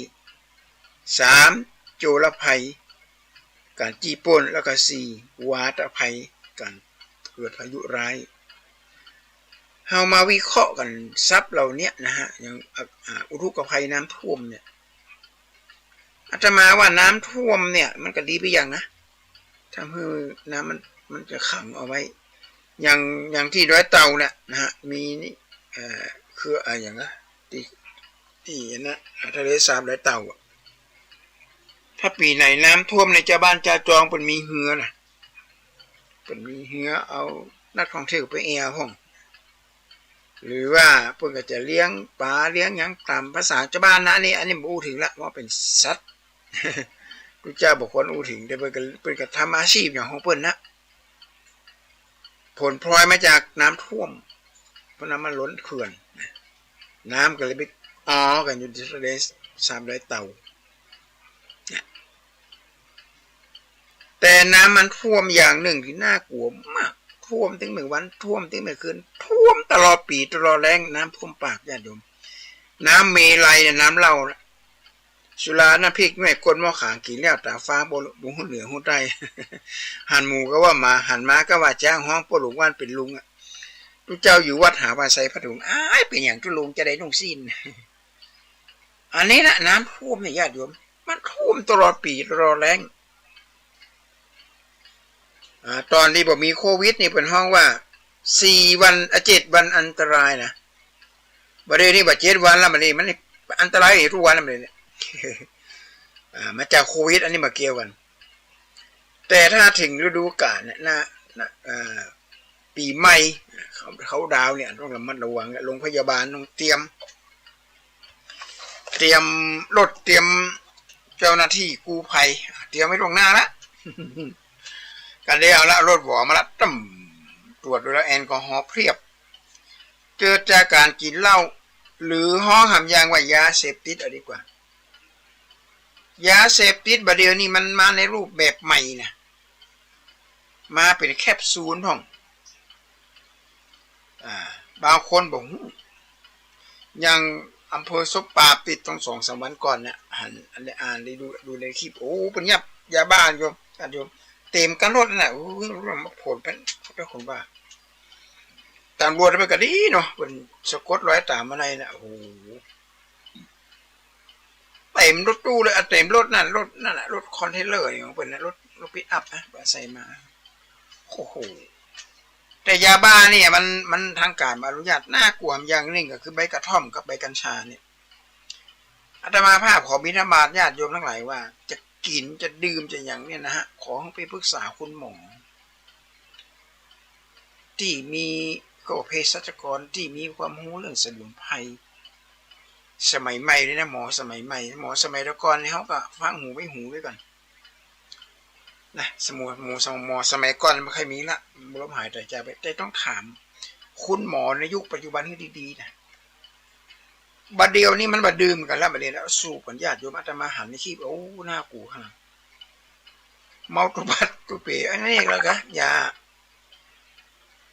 สาม โจรภัย ก๋านจี้ปล้น แล้วก็ สี่ วาตภัย ก๋านเกิดพายุร้าย เฮามาวิเคราะห์กั๋นศัพท์เหล่าเนี้ยนะฮะ อย่าง อ่า อ่า อุทกภัยน้ำท่วมเนี่ย อาตมาว่าน้ำท่วมเนี่ยมันก็ดีไปอย่างนะ ทำหื้อน้ำมัน มันจะขังเอาไว้ อย่าง อย่างตี้ดอยเต่าเนี่ยนะฮะ มีนี่ เอ่อ คือ อ่า อย่างนะ ตี้ ตี้อันนะ อ่า ทะเลสาบดอยเต่าอะ ถ้าปี๋ไหนน้ำท่วมใน จาวบ้านจาวจองเปิ้นมีเฮือนะ เปิ้นมีเฮือเอานักท่องเที่ยวไปแอ่วพ่อง หรือว่าเปิ้นก็จะเลี้ยงป๋าเลี้ยงหยังต๋ามภาษาจาวบ้านนะ อันนี้ อันนี้บ่อู้เถิงละ ว่าเป๋นสัตว์ ตุ๊เจ้าบ่ควรอู้เถิง แต่เปิ้นก็ เปิ้นก็ทำอาชีพอย่างของเปิ้นนะ ผลพลอยมาจากน้ำท่วม เพราะน้ำมันล้นเขื่อน น้ำก็เลยไปอ๋อกั๋นอยู่ที่ทะเลสาบดอยเต่า เนี่ย แต่น้ำมันท่วมอย่างนึ่งตี้น่ากลัวมาก ท่วมตึงไม่วัน ท่วมตึงไม่คืน ท่วมตลอดปี๋ตลอดแล้ง น้ำท่วมปากญาติโยม น้ำเมลัยเนี่ย น้ำเหล้านะ สุราน้ำพริกแม่ก้นหม้อขาง กิ๋นแล้วต๋าฟ้าง บ่ บ่ฮู้เหนือฮู้ใต้ หันหมู่ก็ว่าหมา หันหมาก็ว่าจ๊าง ฮ้องป้อหลวงว่าเป๋นลุงอะ ตุ๊เจ้าอยู่วัดหาว่าใส่ผ้าถุง อ้าย เป๋นหยังตุ๊ลุงจะได้นุ่งสิ้น อันนี้นะ น้ำท่วมเนี่ยญาติโยม มันท่วมตลอดปี๋ตลอดแล้ง อ่า ต๋อนตี้บ่มีโควิดนี่เปิ้นฮ้องว่าสี่วัน อ่ะ เจ็ดวันอันตรายนะ บ่าเดี่ยวนี้บ่าเจ็ดวันแล้ว บ่าเดี่ยวนี้มันอันตรายอยู่กู้วันแล้ว บ่าเดี่ยวนี้ อ่า มาจากโควิด อันนี้บ่าเกี่ยวกั๋น แต่ถ้าเถิงฤดูก๋าลเนี่ยนะ นะ อ่า ปี๋ใหม่ เขาน์ดาวน์เนี่ย ต้องระมัดระวัง โรงพยาบาลต้องเตรียม เตรียมรถ เตรียมเจ้าหน้าตี้กู้ภัย เตรียมไว้ล่วงหน้าละ กั๋นเดียวละ รถหวอมาละ ตึ้ม ตรวจดูแล้วแอลกอฮอล์เพียบ เกิดจากก๋านกิ๋นเหล้า หรือฮ้องหำอย่างว่ายาเสพติดเอาดีกว่า ยาเสพติดบ่าเดี่ยวนี้มันมาในรูปแบบใหม่นะ มาเป๋นแคปซูลพ่อง อ่า บางคนบ่ฮู้ อย่างอำเภอสบปราบตี้ต้องสองสามวันก่อนเนี่ย หัน อันนี้อ่านได้ดู ดูในคลิป โอ้ เปิ้นยัดยาบ้าโยม ญาติโยม เต๋มคันรถนั่นน่ะ โอ้ย มาโผล่เป๋น เจ้าคนบ้า ต๋ำรวจเปิ้นก็ดีเนาะ เปิ้นสะกดรอยต๋ามมาได้น่ะ โอ้โห เต๋มรถตู้เลยอะ เต๋มรถนั่น รถนั่นน่ะ รถคอนเทนเนอร์อย่างเปิ้นน่ะ รถ รถปิกอัพนะ เปิ้นใส่มา โอ้โห แต่ยาบ้าเนี่ยมัน มันทางก๋านบ่อนุญาต น่ากลัวอย่างนึ่งก็คือใบกระท่อมกับใบกัญชาเนี่ย อาตมาภาพขอบิณฑบาตญาติโยมตังหลายว่า จะกิ๋น จะดื่ม จะหยังเนี่ยนะฮะ ขอหื้อไปปรึกษาคุณหมอ ตี้มี ก็เภสัชกรตี้มีความฮู้เรื่องสมุนไพร สมัยใหม่เลยนะ หมอสมัยใหม่ หมอสมัยตะก่อนนี่เขาก็ฟังหูไว้หูไว้ก่อนนะ สมุน หมอสม- หมอสมัยก่อนมันบ่ค่อยมีละ ล้มหายตายจากไป แต่ต้องถามคุณหมอในยุคปัจจุบันหื้อดีๆ นะ บ่าเดี่ยวนี้มันบ่ดื่มกั๋นแล้ว บ่าเดี่ยวนี้สูบกั๋น ญาติโยม อาตมาหันในคลิป โอ้ น่ากลัวขนาด เมาตุ๊ปัดตุ๊เป๋ อันนี้แล้วกะ ยา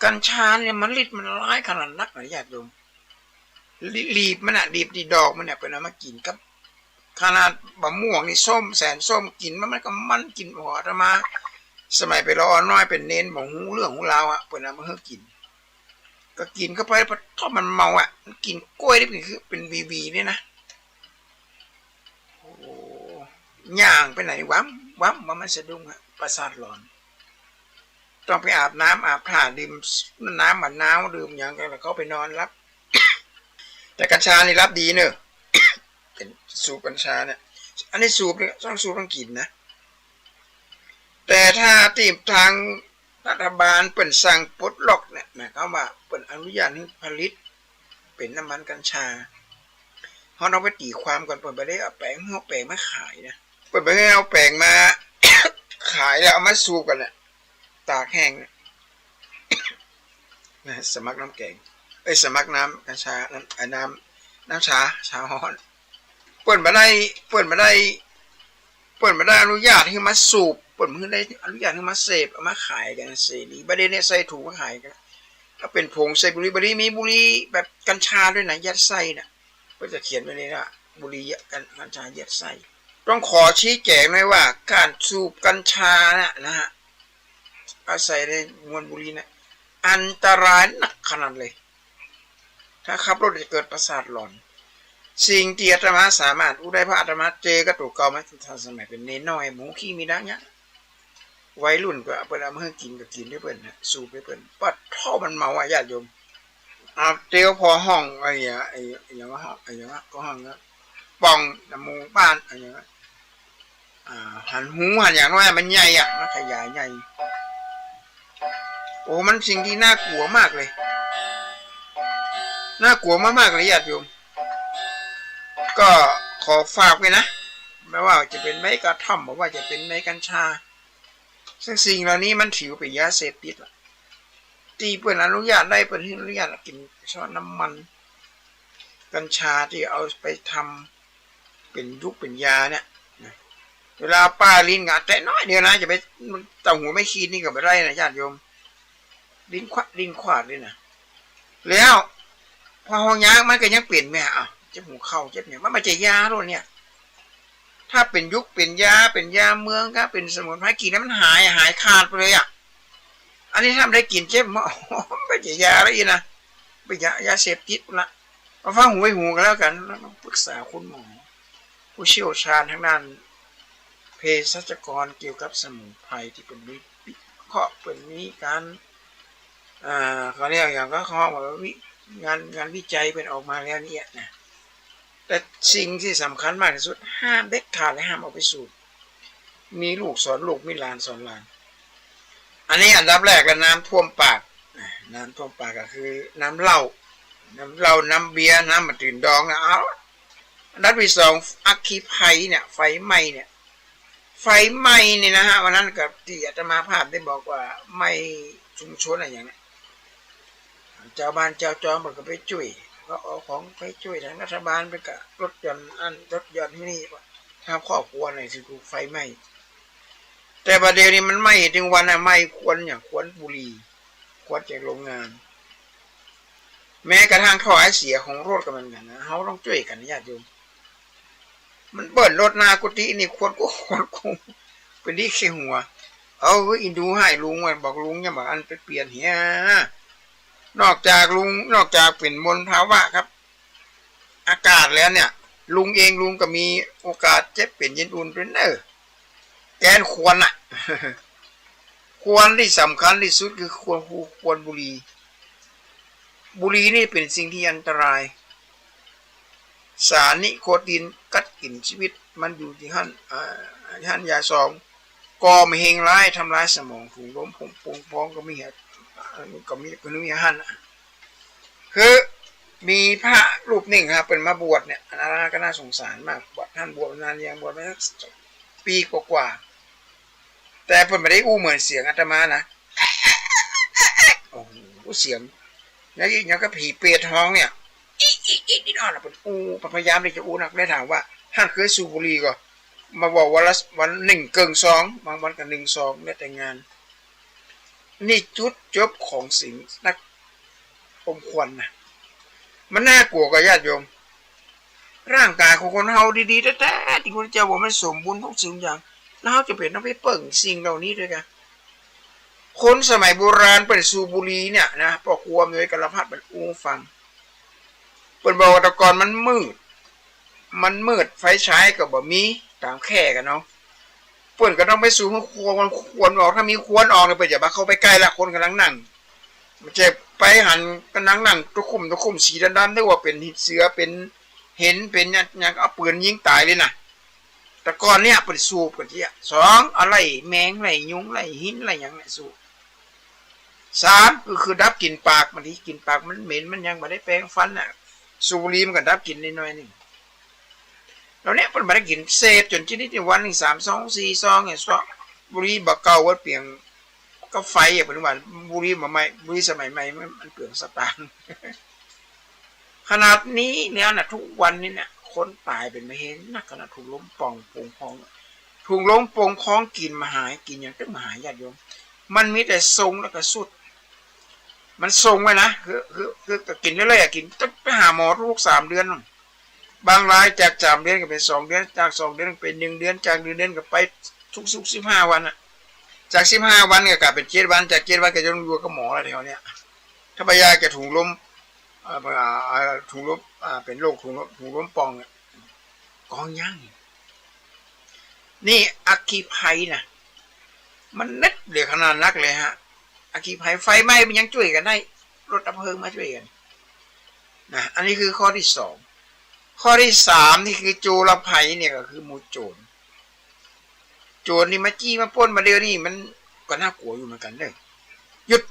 กัญชาเนี่ยมันฤทธิ์มันร้ายขนาดนักนะญาติโยม ลี- ลีบมันน่ะ ลีบตี้ดอกมันเนี่ย เปิ้นเอามากิ๋นกับ ขนาดบ่าม่วงนี่ส้มแสนส้ม กิ๋นมัน มันก็มัน กิ๋น โอ้โห อาตมา สมัยเป๋นละอ่อนน้อยเป๋นเณร บ่ฮู้เรื่องฮู้ราวอะ เปิ้นเอามาหื้อกิ๋น ก็กิ๋นเข้าไป ปะโถ่ มันเมาอะ มันกิ๋นกล้วยนี่เป๋นคือ เป๋นหวีๆ เนี่ยนะ โอ้โห ย่างไปไหน วับวับ ว่ามันสะดุ้งอะ ประสาทหลอน ต้องไปอาบน้ำอาบท่า ดื่มน้ำมะนาว ดื่มหยังกั๋น แล้วก็ไปนอนหลับ แต่กัญชานี่หลับดีเนอะ เป๋นสูบกัญชาเนี่ย อันนี้สูบเนี่ย ต้องสูบต้องกิ๋นนะ แต่ถ้าตี้ทางรัฐบาลเปิ้นสั่งปลดล็อกเนี่ย หมายความว่าเปิ้นอนุญาตหื้อผลิตเป๋นน้ำมันกัญชา เฮาต้องไปตี๋ความก่อน เปิ้นบ่ได้เอาแป๋ง เอาแป๋งมาขายนะ เปิ้นบ่ได้เอาแป๋งมา ขายแล้วเอามาสูบกั๋นน่ะ ตากแห้งเนี่ย นะ สมัครน้ำแกง เอ้ย สมัครน้ำกัญชา น้ำ ไอ้น้ำ น้ำชา ชาฮ้อน เปิ้นบ่ได้ เปิ้นบ่ได้ เปิ้นบ่ได้อนุญาตหื้อมาสูบ เปิ้นบ่ได้อนุญาตหื้อมาเสพ เอามาขายกั๋นเสรี บ่าเดี่ยวนี้ใส่ถุงมาขายกั๋น ถ้าเป๋นผงใส่บุหรี่ บ่าเดี่ยวนี้มีบุหรี่แบบกัญชาด้วยนะ ยัดใส่น่ะ เปิ้นจะเขียนไว้เลยว่าบุหรี่กัญ- กัญชายัดใส่ ต้องขอชี้แจ๋งหน่อยว่าก๋านสูบกัญชาน่ะนะฮะ เอาใส่ในมวนบุหรี่น่ะ อันตรายนักขนาดเลย ถ้าขับรถจะเกิดประสาทหลอน สิ่งตี้อาตมาสามารถอู้ได้ เพราะอาตมาเจอกับตั๋วเก่ามาตั้งแต่สมัยเป๋นเณรน้อย หมู่ขี้มีดังเนี่ย วัยรุ่นก็เอาไปเอามาหื้อกิ๋น ก็กิ๋นหื้อเปิ้นนะ สูบหื้อเปิ้น ปะโถ่ มันเมาอะญาติโยม เอาเตียวผ่อห้อง ไอ้หยัง ไอ้หยังวะ ไอ้หยังวะ ก็ห้องนะ ป่องในหมู่บ้าน ไอ้หยังวะ อ่า หันหูหันหยังน้อยมันใหญ่อะ มันขยายใหญ่ โอ้ มันสิ่งตี้น่ากลัวมากเลย น่ากลัวมากๆ เลยญาติโยม ก็ขอฝากไว้นะ บ่ว่าจะเป๋นใบกระท่อม บ่ว่าจะเป๋นใบกัญชา ซึ่งสิ่งเหล่านี้มันถือเป๋นยาเสพติดละ ตี้เปิ้นอนุญาตได้ เปิ้นหื้ออนุญาตกิ๋นเฉพาะน้ำมันกัญชาตี้เอาไปทำเป๋นยุคเป๋นยาเนี่ยนะ เวลาป้ายลิ้นก็แตะน้อยเดียวนะ จะไป เต้าหู้ไม้ขีดนี่ก็บ่ได้นะญาติโยม ลิ้นขวาด ลิ้นขวาดเลยนะ แล้วพอเฮายากมันก็ยังเป๋นแม่ อ้าว เจ็บหัวเข่า เจ็บเนี่ย มันบ่ใจ้ยาโลดเนี่ย ถ้าเป๋นยุคเป๋นยา เป๋นยาเมือง ก็เป๋นสมุนไพร กิ๋นแล้วมันหาย หายขาดไปเลยอะ อันนี้ถ้าบ่ได้กิ๋นเจ็บ มันบ่ใจ้ยาแล้วอี้นะ เป๋นยา ยาเสพติดละ เอาฟังหูไว้หูก็แล้วกั๋น แล้วต้องปรึกษาคุณหมอ ผู้เชี่ยวชาญทางด้านเภสัชกรเกี่ยวกับสมุนไพรตี้เปิ้นวิเคราะห์ เปิ้นมีก๋าน อ่า เขาเรียกหยังก็ เขาว่าวิ งาน งานวิจัยเปิ้นออกมาแล้วเนี่ยนะ แต่สิ่งตี้สำคัญมากตี้สุด ห้ามเด็ดขาดเลย ห้ามเอาไปสูบ มีลูกสอนลูก มีหลานสอนหลาน อันนี้อันดับแรกเลย น้ำท่วมปาก น้ำท่วมปากก็คือน้ำเหล้า น้ำเหล้า น้ำเบียร์ น้ำบ่าตื่นดองนะ เอา อันดับตี้สอง อัคคีภัยเนี่ย ไฟไหม้เนี่ย ไฟไหม้นี่นะฮะ วันนั้นกับตี้อาตมาภาพได้บอกว่าไหม้ชุมชนอะหยังเนี่ย จาวบ้านจาวจองเปิ้นก็ไปจ้วย ก็เอาของไปจ้วย ทางรัฐบาลเปิ้นก็ลดหย่อนอั้นลดหย่อนนี่ ทางครอบครัวไหนตี้ถูกไฟไหม้ แต่บัดเดี๋ยวนี้มันไหม้เถิงวันนะ ไหม้ควันหยัง ควันบุหรี่ ควันจากโรงงาน แม้กระทั่งท่อไอเสียของรถก็เหมือนกั๋นนะ เฮาต้องจ้วยกั๋นญาติโยม มันเปิ้นรถหน้ากุฏินี่ ควันกุ ควันกุ เป๋นตี้เคะหัว เอา เฮ้ย อินดูหายลุงว่า บอกลุงเนี่ย บอกอันไปเปลี่ยนเหีย นอกจากลุง นอกจากเป๋นมลภาวะครับ อากาศแล้วเนี่ย ลุงเองลุงก็มีโอกาสเจ็บเป๋นเย็นอุ่นตวยเน่อ แก๊สควันน่ะ ควันตี้สำคัญตี้สุดคือควัน ควันบุหรี่ บุหรี่นี่เป๋นสิ่งตี้อันตราย สารนิโคตินกัดกิ๋นชีวิต มันอยู่ตี้หั้น อ่า หั้นยาซอง ก่อมะเร็งร้าย ทำลายสมอง ถุงลมโป่งพองก็มี ก็มี ก็มีหั้นน่ะ คือมีพระรูปนึ่งครับ เปิ้นมาบวชเนี่ย อันนั้นก็น่าสงสารมาก บวช หั้นบวชนานยัง บวชมาสักปีกว่าๆ แต่เปิ้นบ่ได้อู้เหมือนเสียงอาตมานะ โอ้โห เสียง แล้วยังกับผีเปรตฮ้องเนี่ย อิ๊กอิ๊กอิ๊กอิ๊กอ่อนน่ะ เปิ้นอู้ พยายามตี้จะอู้นัก ได้ถามว่า หั้นเคยสูบบุหรี่ก่อ มาบอกวันละ วันหนึ่งเกิ่งซอง บางวันก็หนึ่งซอง แล้วแต่งาน นี่จุดจบของสิ่งนักอมควันนะ มันน่ากลัวก่อญาติโยม ร่างกายของคนเฮาดีๆ แต๊ๆ ตี้พระพุทธเจ้าบอกมันสมบูรณ์ทุกสิ่งอย่าง แล้วเฮาจะเป๋นต้องไปเปิ่งสิ่งเหล่านี้ตวยกา คนสมัยโบราณเปิ้นสูบบุหรี่เนี่ยนะ ป้อครัวอำนวยกัลปะพัดเปิ้นอู้ฟัง เปิ้นบอกว่าแต่ก่อนมันมืด มันมืด ไฟฉายก็บ่มี ต๋ามแคร่กั๋นเนาะ เปิ้นก็ต้องไปสูบหื้อควัน ควันออก ถ้ามีควันออกเนี่ย เปิ้นจะบ่เข้าไปใก้ละ คนก่ำลังนั่ง มันจะไปหันก่ำลังนั่งตะคุ่มตะคุ่ม สีดำๆ นึกว่าเป๋นเสือ เป๋นเห็น เป๋นหยัง หยัง เอาปืนยิงต๋ายเลยนะ แต่ก่อนเนี่ยเปิ้นสูบกั๋นเสี้ย สอง เอาไล่แมง ไล่ยุง ไล่หิน ไล่หยังเนี่ยสูบ สาม ก็คือดับกลิ่นปาก บางทีกลิ่นปากมันเหม็น มันยังบ่ได้แปรงฟันน่ะ สูบบุหรี่มันก็ดับกลิ่นได้หน่อยนึ่ง แล้วเนี่ยเปิ้นบ่ได้กลิ่น เสพจ๋นชนิดตี้วันนึ่งสามซอง สี่ซองเนี่ย ซองบุหรี่บ่าเก่าวัดเปียง กับไฟอะ เปิ้นว่าบุหรี่บ่าใหม่ บุหรี่สมัยใหม่มัน มันเปลืองสตางค์ ขนาดนี้แล้วนะ ทุกวันนี้เนี่ย คนต๋ายเป๋นมะเร็งนักขนาด ถุงลมป่องโป่งพอง ถุงลมโป่งพองกิ๋นบ่หาย กิ๋นหยังตึงบ่หายญาติโยม มันมีแต่ทรงแล้วก็สูตร มันทรงไว้นะ คือ คือ คือก็กิ๋นเรื่อยๆอะ กิ๋นตึงไปหาหมอทุกๆ สามเดือน บางรายจากสามเดือนก็เป๋นสองเดือน จากสองเดือนก็เป๋นหนึ่งเดือน จากหนึ่งเดือนก็ไปทุกๆ สิบห้าวันอะ จากสิบห้าวันก็ก๋ายเป๋นเจ็ดวัน จากเจ็ดวันก็จะต้องอยู่กับหมอแล้วแถวเนี้ย ถ้าบ่อยากจะถุงลม เอ่อ เอ่อ ถุงลม อ่า เป๋นโรคถุงลม ถุงลมป่องเนี่ย กองยัง นี่อัคคีภัยนะ มันนักเหลือขนาดนักเลยฮะ อัคคีภัย ไฟไหม้มันยังจ้วยกั๋นได้ รถดับเพลิงมาจ้วยกั๋นนะ อันนี้คือข้อตี้สอง ข้อตี้สามนี่คือโจรภัยเนี่ย ก็คือหมู่โจร โจรนี่มาจี้มาปล้นมาเดี๋ยวนี้ มันก็น่ากลัวอยู่เหมือนกั๋นเน่อ หยิบ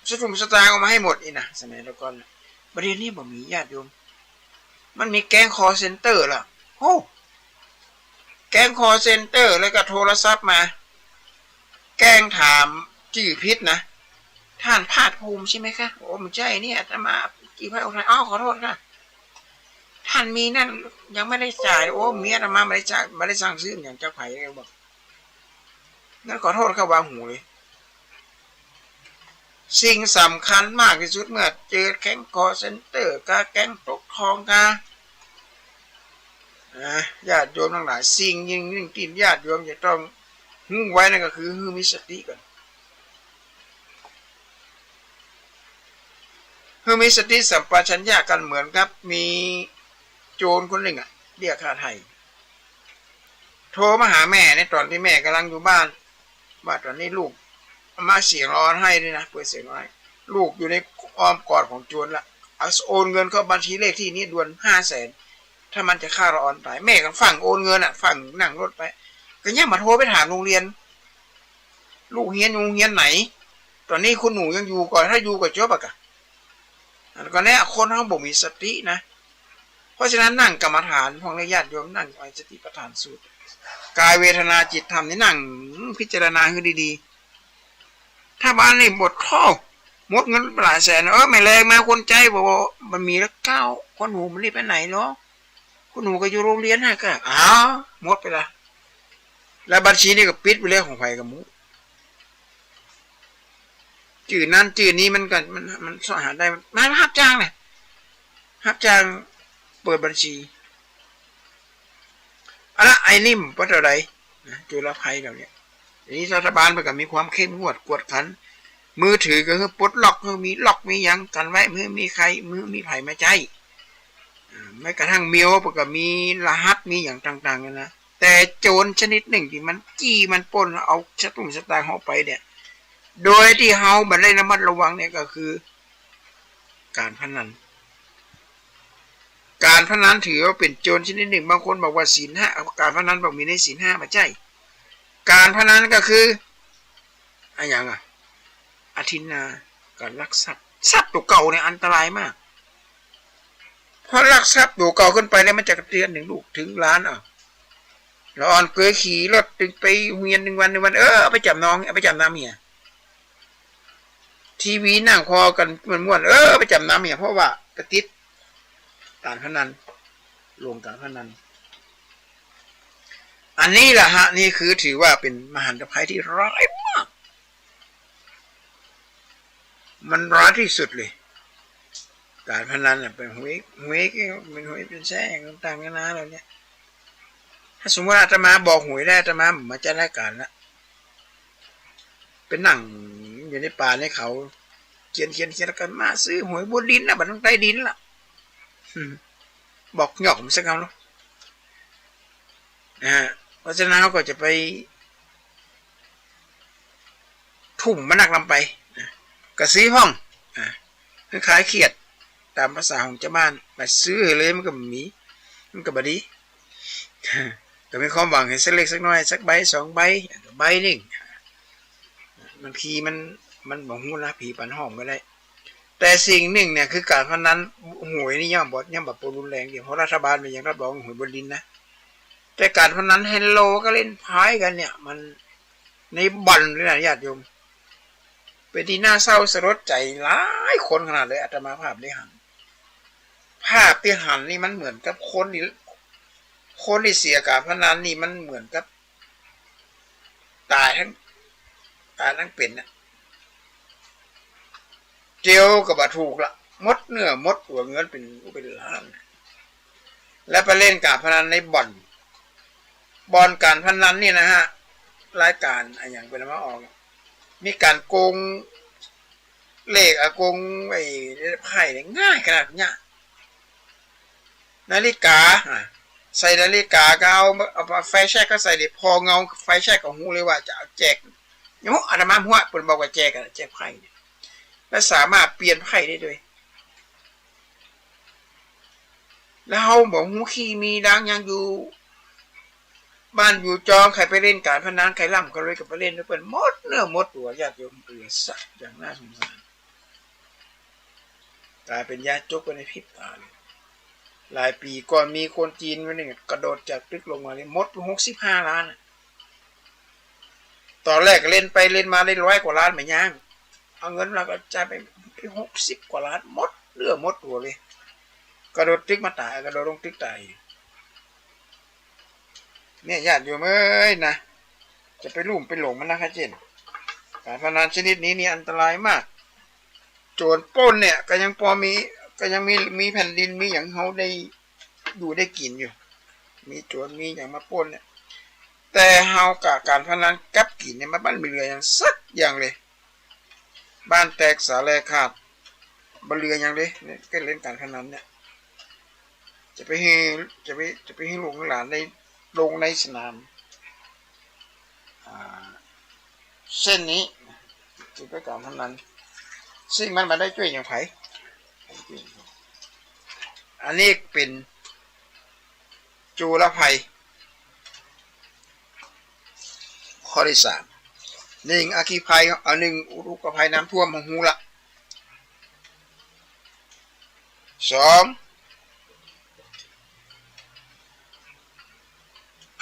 สตุ้งสตางค์ออกมาหื้อหมดนี่นะ สมัยแต่ก่อนน่ะ บ่าเดี๋ยวนี้บ่มีญาติโยม มันมีแก๊งคอลเซ็นเตอร์ละ โอ้ แก๊งคอลเซ็นเตอร์ แล้วก็โทรศัพท์มา แกล้งถามจื้อผิดนะ ท่านภาคภูมิใช่ไหมคะ โอ้ บ่ใจ้ เนี่ย อาตมา กี่พระองค์ อ้าว ขอโทษค่ะ ท่านมีนั่น ยังไม่ได้จ่าย โอ้ เมียอาตมาบ่ได้จ่าย บ่ได้สั่งซื้ออย่างเจ้าไผ บอก นั้นขอโทษค่ะ วางหูเลย สิ่งสำคัญมากที่สุดเมื่อเจอแก๊งคอลเซ็นเตอร์ กับแก๊งตกทอง กับ นะ ญาติโยมทั้งหลาย สิ่งหนึ่ง หนึ่งที่ญาติโยมจะต้องรู้ไว้นั่นก็คือ หื้อมีสติก่อน หื้อมีสติสัมปชัญญะกัน เหมือนกับมีโจรคนหนึ่งอะ เรียกค่าไถ่ โทรมาหาแม่ในตอนที่แม่กำลังอยู่บ้าน ว่าตอนนี้ลูก อาตมาเสียงละอ่อนไห้ด้วยนะ เปิดเสียงละอ่อนไห้ ลูกอยู่ในอ้อมกอดของโจรละ เอา โอนเงินเข้าบัญชีเลขที่นี้ด่วน ห้าแสน ถ้ามันจะฆ่าละอ่อนตาย แม่ก็ฟั่งโอนเงินอะ ฟั่งนั่งรถไป ก็ยังมาโทรไปถามโรงเรียน ลูกเฮียนอยู่โรงเรียนไหน ตอนนี้คุณหนูยังอยู่ก่อ ถ้าอยู่ก็จบอะกะ อันก็เนี่ย คนเฮาบ่มีสตินะ เพราะฉะนั้นนั่งกรรมฐาน พ่องและญาติโยม นั่งเอาสติปัฏฐานสูตร กายเวทนาจิตธรรมนี่ นั่งพิจารณาหื้อดีๆ ถ้าบ้านนี่หมด โธ่ หมดเงินหลายแสน เออ แม่แลงมาคนใจ๊บอกว่า บ่มีละเก้า คนหนูมันได้ไปไหนหรอ คนหนูก็อยู่โรงเรียนน่ะ ก็ อ้าว หมดไปละ แล้วบัญชีนี่ก็ปิดไปเลย ของใผก็บ่ฮู้ จื้อนั้นจื้อนี้มันก็ มัน มันเซาะหาได้ มาฮับจ้างน่ะ ฮับจ้างเปิดบัญชี เอาละ ไอ้นี่มันบ่เท่าใดนะ โจรภัยเหล่าเนี้ย ทีนี้รัฐบาลมันก็มีความเข้มงวดกวดขัน มือถือก็คือปลดล็อก คือมีล็อกมีหยังกั๋นไว้ บ่หื้อมีใผ บ่หื้อมีใผมาใจ๊ อ่า แม้กระทั่งเมลมันก็มีรหัส มีหยังต่างๆ นานา แต่โจรชนิดหนึ่งตี้มันจี้มันปล้น เอาสตุ้งสตางค์เฮาไปเนี่ย โดยตี้เฮาบ่ได้ระมัดระวังเนี่ย ก็คือ การพนัน การพนันถือว่าเป๋นโจรชนิดหนึ่ง บางคนบอกว่าศีลห้า เอาการพนันบอกมีในศีลห้าบ่ใจ้ การพนันก็คือ อะหยังอะ อทินนา การลักทรัพย์ ทรัพย์ตั๋วเก่าเนี่ยอันตรายมาก เพราะลักทรัพย์ตั๋วเก่าขึ้นไปแล้วมันจะกระเทือนเถิงลูกเถิงหลาน อ้าว ละอ่อนเกยขี่รถตึงไปโฮงเฮียนหนึ่งวันหนึ่งวัน เออ เอาไปจ๋ำนอง เอาไปจ๋ำนำเหีย ทีวีนั่งผ่อกั๋นม่วนๆ เออ เอาไปจ๋ำนำเหีย เพราะว่าไปติดการพนัน ลงการพนัน อันนี้แหละฮะ นี่คือถือว่าเป๋นมหันตภัยตี้ร้ายมาก มันร้ายตี้สุดเลย การพนันน่ะ เป๋นหวย หวย เป๋นหวย เป๋นแชร์ต่างๆ นานาเหล่าเนี้ย ถ้าสมมุติอาตมาบอกหวยได้ อาตมาบ่มาจัดรายการละ ไปนั่งอยู่ในป่าในเขา เขียน เขียน เขียน แล้วก็มาซื้อหวยบนดินนะ บ่ต้องใต้ดินละ อืม บอกหยอกมันสักคำเนาะ อ่า เพราะฉะนั้นเฮาก็จะไปทุ่มมันนักนำไป นะ ก็ซื้อพ่อง อ่า คือขายเขียด ต๋ามภาษาของจาวบ้าน ไปซื้อเลยมันก็บ่มี มันก็บ่ดี ก็มีความหวังหื้อสักเล็กสักน้อย สักใบสองใบ ใบหนึ่ง บางทีมัน มันบ่ฮู้นะ ผีปันห้องบ่ได้ แต่สิ่งหนึ่งเนี่ย คือการพนัน หวยนี่ยังบ่ ยังบ่ปนรุนแรงเดียว เพราะรัฐบาลมันยังรับรองหวยบนดินนะ แต่การพนันไฮโลกับเล่นไพ่กั๋นเนี่ย มันในบ่อนเลยนะญาติโยม เป๋นตี้น่าเศร้าสลดใจ๋หลายคนขนาดเลย อาตมาภาพได้หัน ภาพตี้หันนี่มันเหมือนกับคนตี้ คนตี้เสียการพนันนี่มันเหมือนกับต๋ายตึง ต๋ายตึงเป๋นน่ะ เตียวก็บ่ถูกละ หมดเนื้อหมดตั๋ว เงินเป๋น เป๋นล้าน แล้วไปเล่นการพนันในบ่อน บ่อนการพนันนี่นะฮะ รายการอะหยังเป๋นมาออก มีการโกงเลขอะ โกงไอ้ไพ่เนี่ย ง่ายขนาดเนี้ย นาฬิกา อ่ะ ใส่นาฬิกาก็เอา เอาไฟแช็กก็ใส่เด้ ผ่อเงาไฟแช็กก็ฮู้เลยว่าจะเอาแจก เนี่ย อาตมาฮู้ เปิ้นบอกว่าแจกอะ แจกไพ่เนี่ย แล้วสามารถเปลี่ยนไพ่ได้ด้วย แล้วเฮาบ่ฮู้ขี้มีดังยังอยู่บ้านอยู่จอง ใผไปเล่นการพนัน ใผร่ำใผรวยก็ไปเล่นด้วยเปิ้น หมดเนื้อหมดตั๋ว ญาติโยม เหลือสักอย่างน่าสงสาร ก๋ายเป๋นยาจกไปในพริบต๋าเลย หลายปี๋ก่อนมีคนจีนคนนึ่งกระโดดจากตึกลงมาเนี่ย หมดไปหกสิบห้าล้านอะ ต๋อนแรกเล่นไปเล่นมาได้ร้อยกว่าล้านบ่ยัง เอาเงินเฮาก็จ่ายไปหกสิบกว่าล้าน หมดเนื้อหมดตั๋วเลย กระโดดตึกมาต๋าย กระโดดลงตึกต๋าย เนี่ยญาติโยมเอ้ยนะ จะไปลุ่มไปหลงมันนะคะเจ้น ก๋านพนันชนิดนี้นี่อันตรายมาก โจ๋รปล้นเนี่ยก็ยังปอมี ก็ยังมี มีแผ่นดินมีหยังเฮาได้อยู่ได้กิ๋นอยู่ มีโจ๋รมีหยังมาปล้นเนี่ย แต่เฮากับก๋านพนันกับกิ๋นเนี่ยมันบ่เหลือหยังสักอย่างเลย บ้านแตกสาแหร่ขาด บ่เหลือหยังเลย เนี่ยก็เล่นก๋านพนันเนี่ย จะไปหื้อ จะไป จะไปหื้อลูกหื้อหลานได้ลงในสนาม อ่า เส้นนี้ จะไปก๋านพนัน ซึ่งมันบ่ได้จ้วยหยังใผ อันนี้เป๋นจุลภัย ข้อตี้สาม นึ่ง อัคคีภัย เอา นึ่ง อุทกภัยน้ำท่วม ฮู้ละ สอง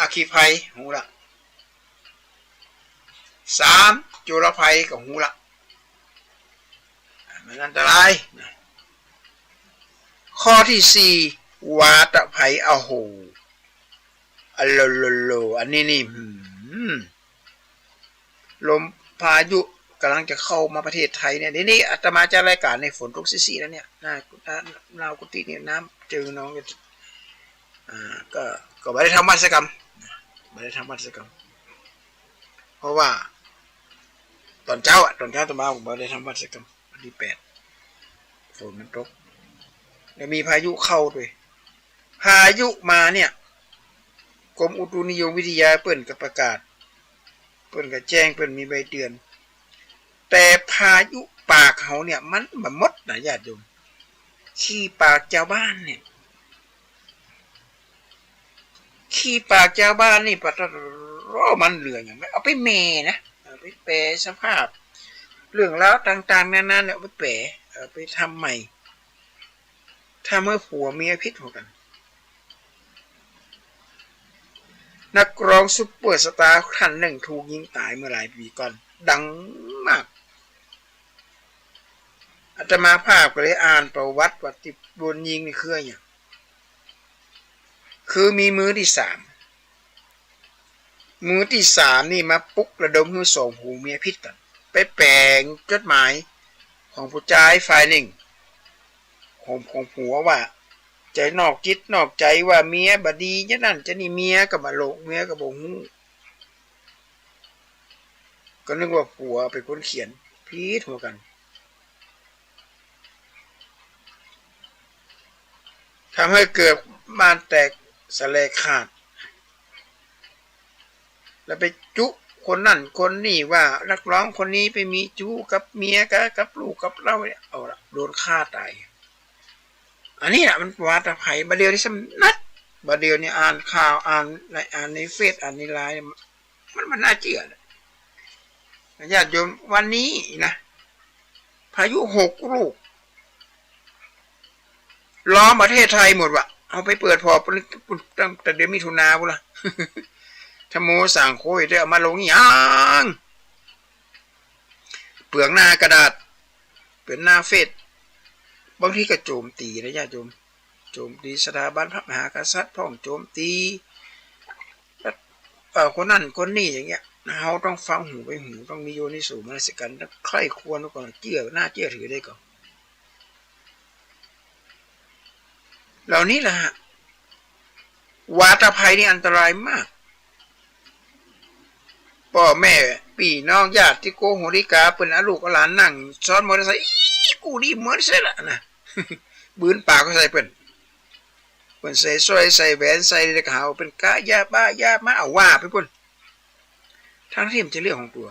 อัคคีภัย ฮู้ละ สาม จุลภัย ก็ฮู้ละ มันอันตรายนะ ข้อตี้สี่ วาตภัย โอ้โห อะโลโลโล อันนี้นี่ หืม ลมพายุก่ำลังจะเข้ามาประเทศไทยเนี่ย นี่ นี่อาตมาจัดรายก๋านในฝนตกซี้ๆ แล้วเนี่ย หน้า หน้า หน้ากุฏิเนี่ยน้ำเจิ่งนอง อ่า ก็ ก็บ่ได้ทำวัตรสักกำ บ่ได้ทำวัตรสักกำ เพราะว่า ต๋อนเจ๊าอะ ต๋อนเจ๊าอาตมาก็บ่ได้ทำวัตรสักกำ วันตี้แปด ฝนมันตก แล้วมีพายุเข้าด้วย พายุมาเนี่ย กรมอุตุนิยมวิทยาเปิ้นก็ประกาศ เปิ้นก็แจ้ง เปิ้นมีใบเตือน แต่พายุปากเฮาเนี่ยมันบ่หมดนะญาติโยม ขี้ปากจาวบ้านเนี่ย ขี้ปากจาวบ้านนี่ปะโธ่ มันเหลือหยัง เอาไปแหม่นะ เอาไปแป๋สภาพ เรื่องราวต่างๆ นานาเนี่ย เอาไปแป๋ เอาไปทำใหม่ ทำหื้อผัวเมียผิดหัวกั๋น นักร้องซุปเปอร์สตาร์ท่านนึ่งถูกยิงต๋ายเมื่อหลายปี๋ก่อน ดังมาก อาตมาภาพก็เลยอ่านประวัติว่าตี้โดนยิงนี่คืออะหยัง คือมีมือตี้สาม มือตี้สามนี่มาปลุกระดมหื้อสองผัวเมียผิดกั๋น ไปแป๋งจดหมายของผู้จายฝ่ายนึ่ง ของ ของผัวว่า จะนอกจิตนอกใจ๋ว่าเมียบ่ดีจะนั่นจะนี่ เมียก็บ่โลก เมียก็บ่ฮู้ ก็นึกว่าผัวเป๋นคนเขียน ผิดหัวกั๋น ทำหื้อเกิดบ้านแตกสาแหร่ขาด แล้วไปจุคนนั่นคนนี่ว่านักร้องคนนี้ไปมีจู๊กับเมียกับ กับลูกกับเต้าเนี่ย เอาละ โดนฆ่าต๋าย อันนี้แหละมันวาตภัย บ่าเดี่ยวนี้สำนัก บ่าเดี่ยวนี้อ่านข่าว อ่านใน อ่านในเฟซ อ่านในไลน์ มัน มันน่าเจื้อนะญาติโยม วันนี้นะ พายุหกลูก ล้อมประเทศไทยหมดวะ เอาไปเปิดผ่อตั้งแต่เดือนมิถุนาปู้นละ ธัมโมสังโฆ ได้เอามาลงหยัง เปลืองหน้ากระดาษ เป๋นหน้าเฟซ บางทีก็โจมตีนะญาติโยม โจมตีสถาบันพระมหากษัตริย์พ่อง โจมตี เอ่อ คนนั่นคนนี่อย่างเงี้ย เฮาต้องฟังหูไว้หู ต้องมีโยนิโสมนสิการ ต้องใคร่ครวญดูก่อน เจื้อ น่าเจื้อถือได้ก่อ เหล่านี้แหละฮะ วาตภัยนี่อันตรายมาก ป้อแม่ปี้น้องญาติโกโหติกาเปิ้นเอาลูกเอาหลานนั่งซ้อนมอเตอร์ไซค์ อี้ กูดีมอเตอร์ไซค์ละนะ บืนปากก็ใส่เปิ้น เปิ้นใส่สร้อยใส่แหวนใส่เหล็กหาว เปิ้นกะยาบ้ายามา เอาว่าไปปู้น ทั้งตี้มันจะเรื่องของตั๋ว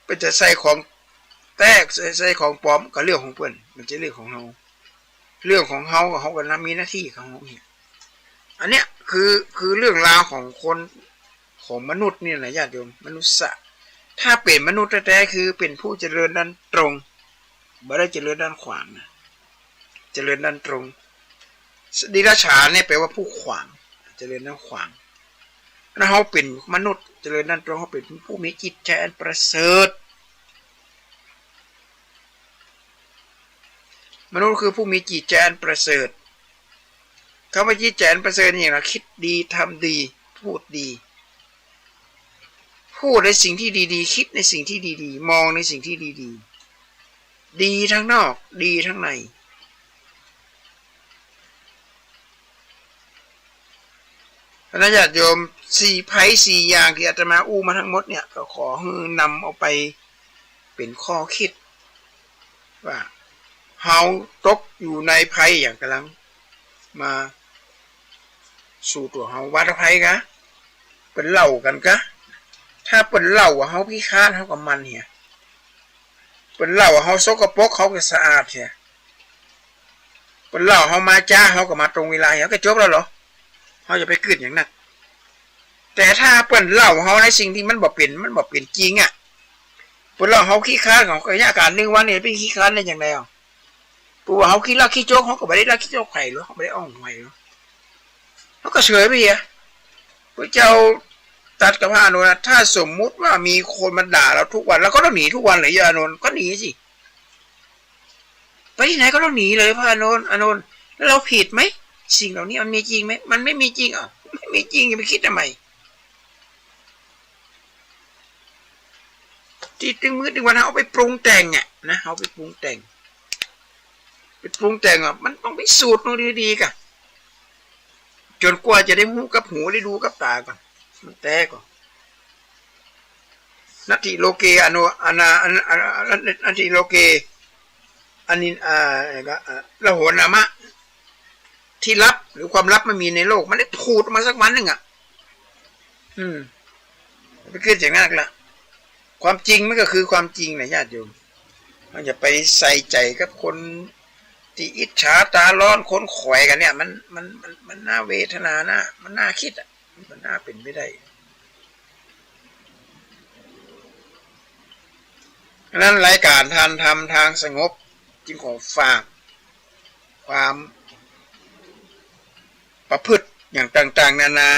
เปิ้นจะใส่ของแต๊ ใส่ ใส่ของป๋อมก็เรื่องของเปิ้น มันจะเรื่องของเฮา เรื่องของเฮาก็เฮาก็นำมีหน้าตี้ของเฮาเนี่ย อันเนี้ยคือ คือเรื่องราวของคน ของมนุษย์นี่แหละญาติโยม มนุษย์สะ ถ้าเป๋นมนุษย์แต๊ๆ คือเป๋นผู้เจริญด้านตรง บ่ได้เจริญด้านขวางนะ เจริญด้านตรง เดรัจฉานเนี่ยแปลว่าผู้ขวาง เจริญด้านขวาง ถ้าเฮาเป๋นมนุษย์เจริญด้านตรง เฮาเป๋นผู้มีจิตใจ๋อันประเสริฐ มนุษย์คือผู้มีจิตใจ๋อันประเสริฐ คำว่าจิตใจ๋อันประเสริฐนี่นะ กึ๊ดดี ทำดี พูดดี พูดในสิ่งตี้ดีๆ กึ๊ดในสิ่งตี้ดีๆ มองในสิ่งตี้ดีๆ ดีตังนอก ดีตังใน เพราะฉะนั้นญาติโยม สี่ภัยสี่อย่างตี้อาตมาอู้มาตังหมดเนี่ย ก็ขอหื้อนำเอาไปเป๋นข้อกึ๊ด ว่าเฮาตกอยู่ในภัยหยัง ก่ำลังมาสู่ตั๋วเฮา วัฏฏะภัยกา เปิ้นเล่ากั๋นกา ถ้าเปิ้นเล่าว่าเฮาขี้คร้าน เฮาก็หมั่นเหีย เปิ้นเล่าว่าเฮาสกปรก เฮาก็สะอาดเหีย เปิ้นเล่าเฮามาจ๊า เฮาก็มาตรงเวลาเหีย ก็จบแล้วเหรอ เฮาจะไปกึ๊ดหยังนัก แต่ถ้าเปิ้นเล่าเฮาในสิ่งตี้มันบ่เป๋น มันบ่เป๋นจริงอะ เปิ้นเล่าเฮาขี้คร้าน เฮาก็เหีย ก๋านนึ่งวันนี่ไปขี้คร้านได้จังใดอะ เปิ้นว่าเฮาขี้ลักขี้จก เฮาก็บ่ได้ลักขี้จกใผลอ เฮาบ่ได้อ้างใผลอ เฮาก็เสยไปเหีย พระเจ้าตรัสกับพระอานนท์ว่า ถ้าสมมุติว่ามีคนมาด่าเราทุกวัน เราก็ต้องหนีทุกวันเลย อานนท์ ก็หนีสิ ไปตี้ไหนก็ต้องหนีเลย พระอานนท์ อานนท์ แล้วเราผิดไหม สิ่งเหล่านี้มันมีจริงไหม มันไม่มีจริง อ้าว ไม่มีจริง จะไปกึ๊ดทำไม ตี้ตึงมื้อตึงวันเฮาไปปรุงแต่งอะนะ เฮาไปปรุงแต่ง ไปปรุงแต่งอะ มันต้องพิสูจน์ดูดีๆ ก่า จ๋นกว่าจะได้ฮู้กับหู ได้ดูกับต๋าก่อน มันแต๊ก่อ นัตถิโลเก อโน อนา อัน อัน อัน อัน นัตถิโลเก อันนี้ อ่า ก็ อ่า ละโหนามะ ตี้ลับ หรือความลับไม่มีในโลก มันได้พูดออกมาสักวันนึ่งอะ อืม ไปกึ๊ดอย่างนั้นละ ความจริงมันก็คือความจริงนะญาติโยม เฮาอย่าไปใส่ใจ๋กับคนตี้อิจฉาต๋าฮ้อน ขนแขวกั๋นเนี่ย มัน มัน มัน มันน่าเวทนานะ มันน่ากึ๊ดอะ มันน่าเป๋นไปได้ ฉะนั้นรายการทานธรรมทางสงบ จึงขอฝากความประพฤติอย่างต่างๆ นานา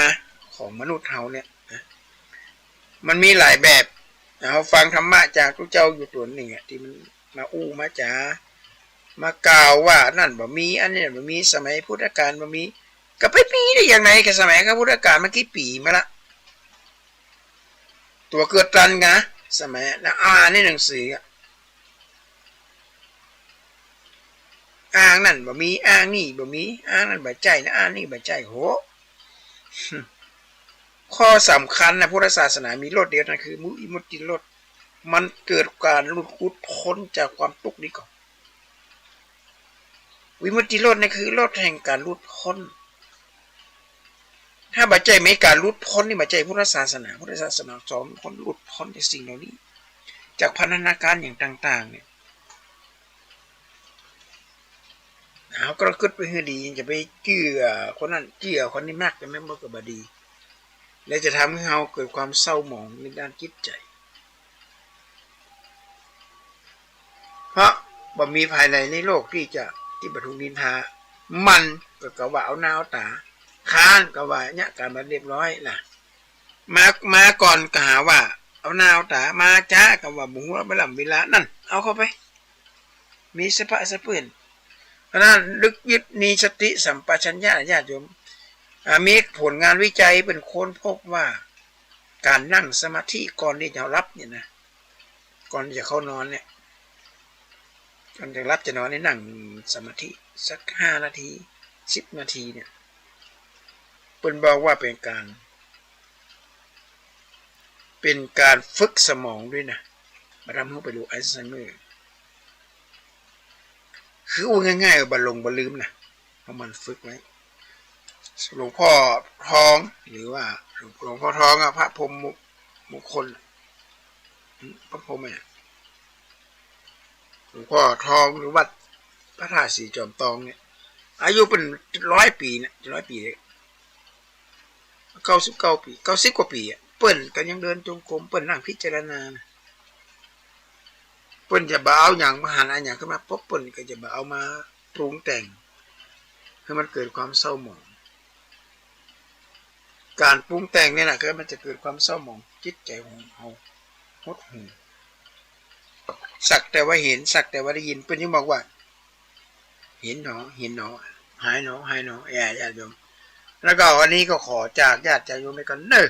ของมนุษย์เฮาเนี่ยนะ มันมีหลายแบบ เฮาฟังธรรมะจากพระเจ้าอยู่ต๋นนึ่งอะ ตี้มันมาอู้มาจ๋า มากล่าวว่าอันนั้นบ่มี อันนี้บ่มี สมัยพุทธกาลบ่มี ก็ไปมีได้อย่างใด ก็สมัยพุทธกาลมันกี่ปี๋มาละ ตั๋วเกิดตันกา สมัยนะ อ่านในหนังสืออะ อ้างนั้นบ่มี อ้างนี่บ่มี อ้างนั้นบ่ใจ้นะ อ้างนี่บ่ใจ้ โห ข้อสำคัญนะ พุทธศาสนามีรสเดียวนะ คือวิมุตติรส มันเกิดก๋านหลุด หลุดป๊นจากความตุ๊กข์นี้ก่อ วิมุตติรสนี่คือรสแห่งก๋านหลุดป๊น ถ้าบ่ใจ้มีก๋านหลุดป๊นนี่ บ่ใจ้พุทธศาสนา พุทธศาสนาสอนคนหลุดป๊นจากสิ่งเหล่านี้ จากพันธนาก๋ารอย่างต่างๆ เนี่ย เฮาก็กึ๊ดไปหื้อดี จะไปเจื้อคนนั้นเจื้อคนนี้นัก จะแม่นมันก็บ่ดี และจะทำหื้อเฮาเกิดความเศร้าหมองในด้านจิตใจ๋ เพราะบ่มีภายในในโลกตี้จะ ตี้บ่ถูกนินทา มันก็กะว่าเอาหน้าเอาต๋า คร้านก็ว่าเยียะก๋านบ่เรียบร้อยนะ มา มาก่อนก็หาว่าเอาหน้าเอาต๋า มาจ๊าก็ว่าบ่ฮู้เวล่ำเวลา นั่น เอาเข้าไป มีสะพะสะเปื้อน เพราะฉะนั้นลึกยึดมีสติสัมปชัญญะ ญาติโยม อ่า มีผลงานวิจัยเปิ้นค้นพบว่า ก๋านนั่งสมาธิก่อนตี้จะหลับเนี่ยนะ ก่อนจะเข้านอนเนี่ย ก่อนจะหลับจะนอนเนี่ย นั่งสมาธิสักห้านาที สิบนาทีเนี่ย เปิ้นบอกว่าเป๋นก๋าน เป๋นก๋านฝึกสมองด้วยนะ บ่ทำหื้อเป๋นโรคอัลไซเมอร์ คืออู้ง่ายๆ บ่หลงบ่ลืมนะ เพราะมันฝึกไว้ หลวงพ่อทอง หรือว่าหลวง หลวงพ่อทองอะ พระพรหมมงคลอะ พระพรหมอะ หลวงพ่อทอง หรือวัดพระธาตุศรีจอมตองเนี่ย อายุเปิ้นร้อยปี๋เนี่ย ร้อยปี๋เลย เก้าสิบเก้าปี๋ เก้าสิบกว่าปี๋อะ เปิ้นก็ยังเดินจงกรม เปิ้นนั่งพิจารณานะ เปิ้นจะบ่เอาหยัง บ่หันเอาหยังขึ้นมาปุ๊บ เปิ้นก็จะบ่เอามาปรุงแต่งหื้อมันเกิดความเศร้าหมอง ก๋านปรุงแต่งเนี่ยนะ คือมันจะเกิดความเศร้าหมองจิตใจ๋ของเฮา หดหู่ สักแต่ว่าเห็น สักแต่ว่าได้ยิน เปิ้นยังบอกว่า เห็นหนอ เห็นหนอ หายหนอ หายหนอ แอ่ ญาติโยม แล้วก็วันนี้ก็ขอจากญาติโยมไปก่อนเน่อ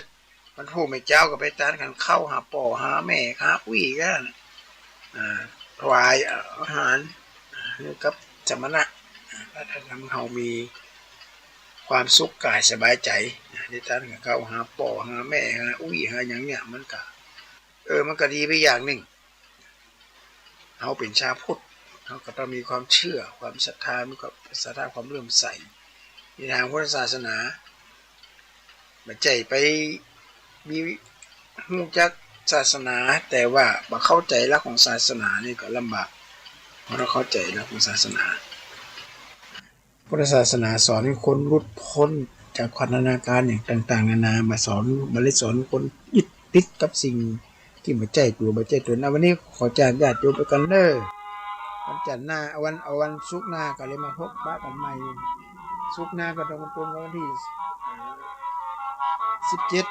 วันพูดแม่เจ้าก็ไปตานขันข้าวหาป้อหาแม่หาอุ้ยกั๋น อ่า ถวายอาหาร อ่า หื้อกับสมณะ อ่า เพื่อทำหื้อเฮามีความสุขก๋ายสบายใจ๋ อ่า ได้ตานขันข้าวหาป้อหาแม่หาอุ้ยหาหยังเนี่ย มันก็ เออ มันก็ดีไปอย่างนึ่ง เฮาเป๋นชาวพุทธ เฮาก็ต้องมีความเจื้อ ความศรัทธา มีความศรัทธา ความเลื่อมใสในทางพุทธศาสนา บ่ใจ้ไปมี ฮู้จักศาสนา แต่ว่าบ่เข้าใจ๋หลักของศาสนานี่ก็ลำบาก เฮาต้องเข้าใจ๋หลักของศาสนา พุทธศาสนาสอนหื้อคนหลุดป๊นจากพันธนาก๋ารอย่างต่างๆ นานา บ่สอน บ่ได้สอนคนยึดติดกับสิ่งตี้บ่ใจ้ตั๋ว บ่ใจ้ต๋น อ่ะ วันนี้ขอจากญาติโยมไปก่อนเน่อ วันจันทร์หน้า วัน เอาวันศุกร์หน้าก็เลยมาพบปะกั๋นใหม่ ศุกร์หน้าก็ตรง ตรงกับวันตี้สิบเจ็ด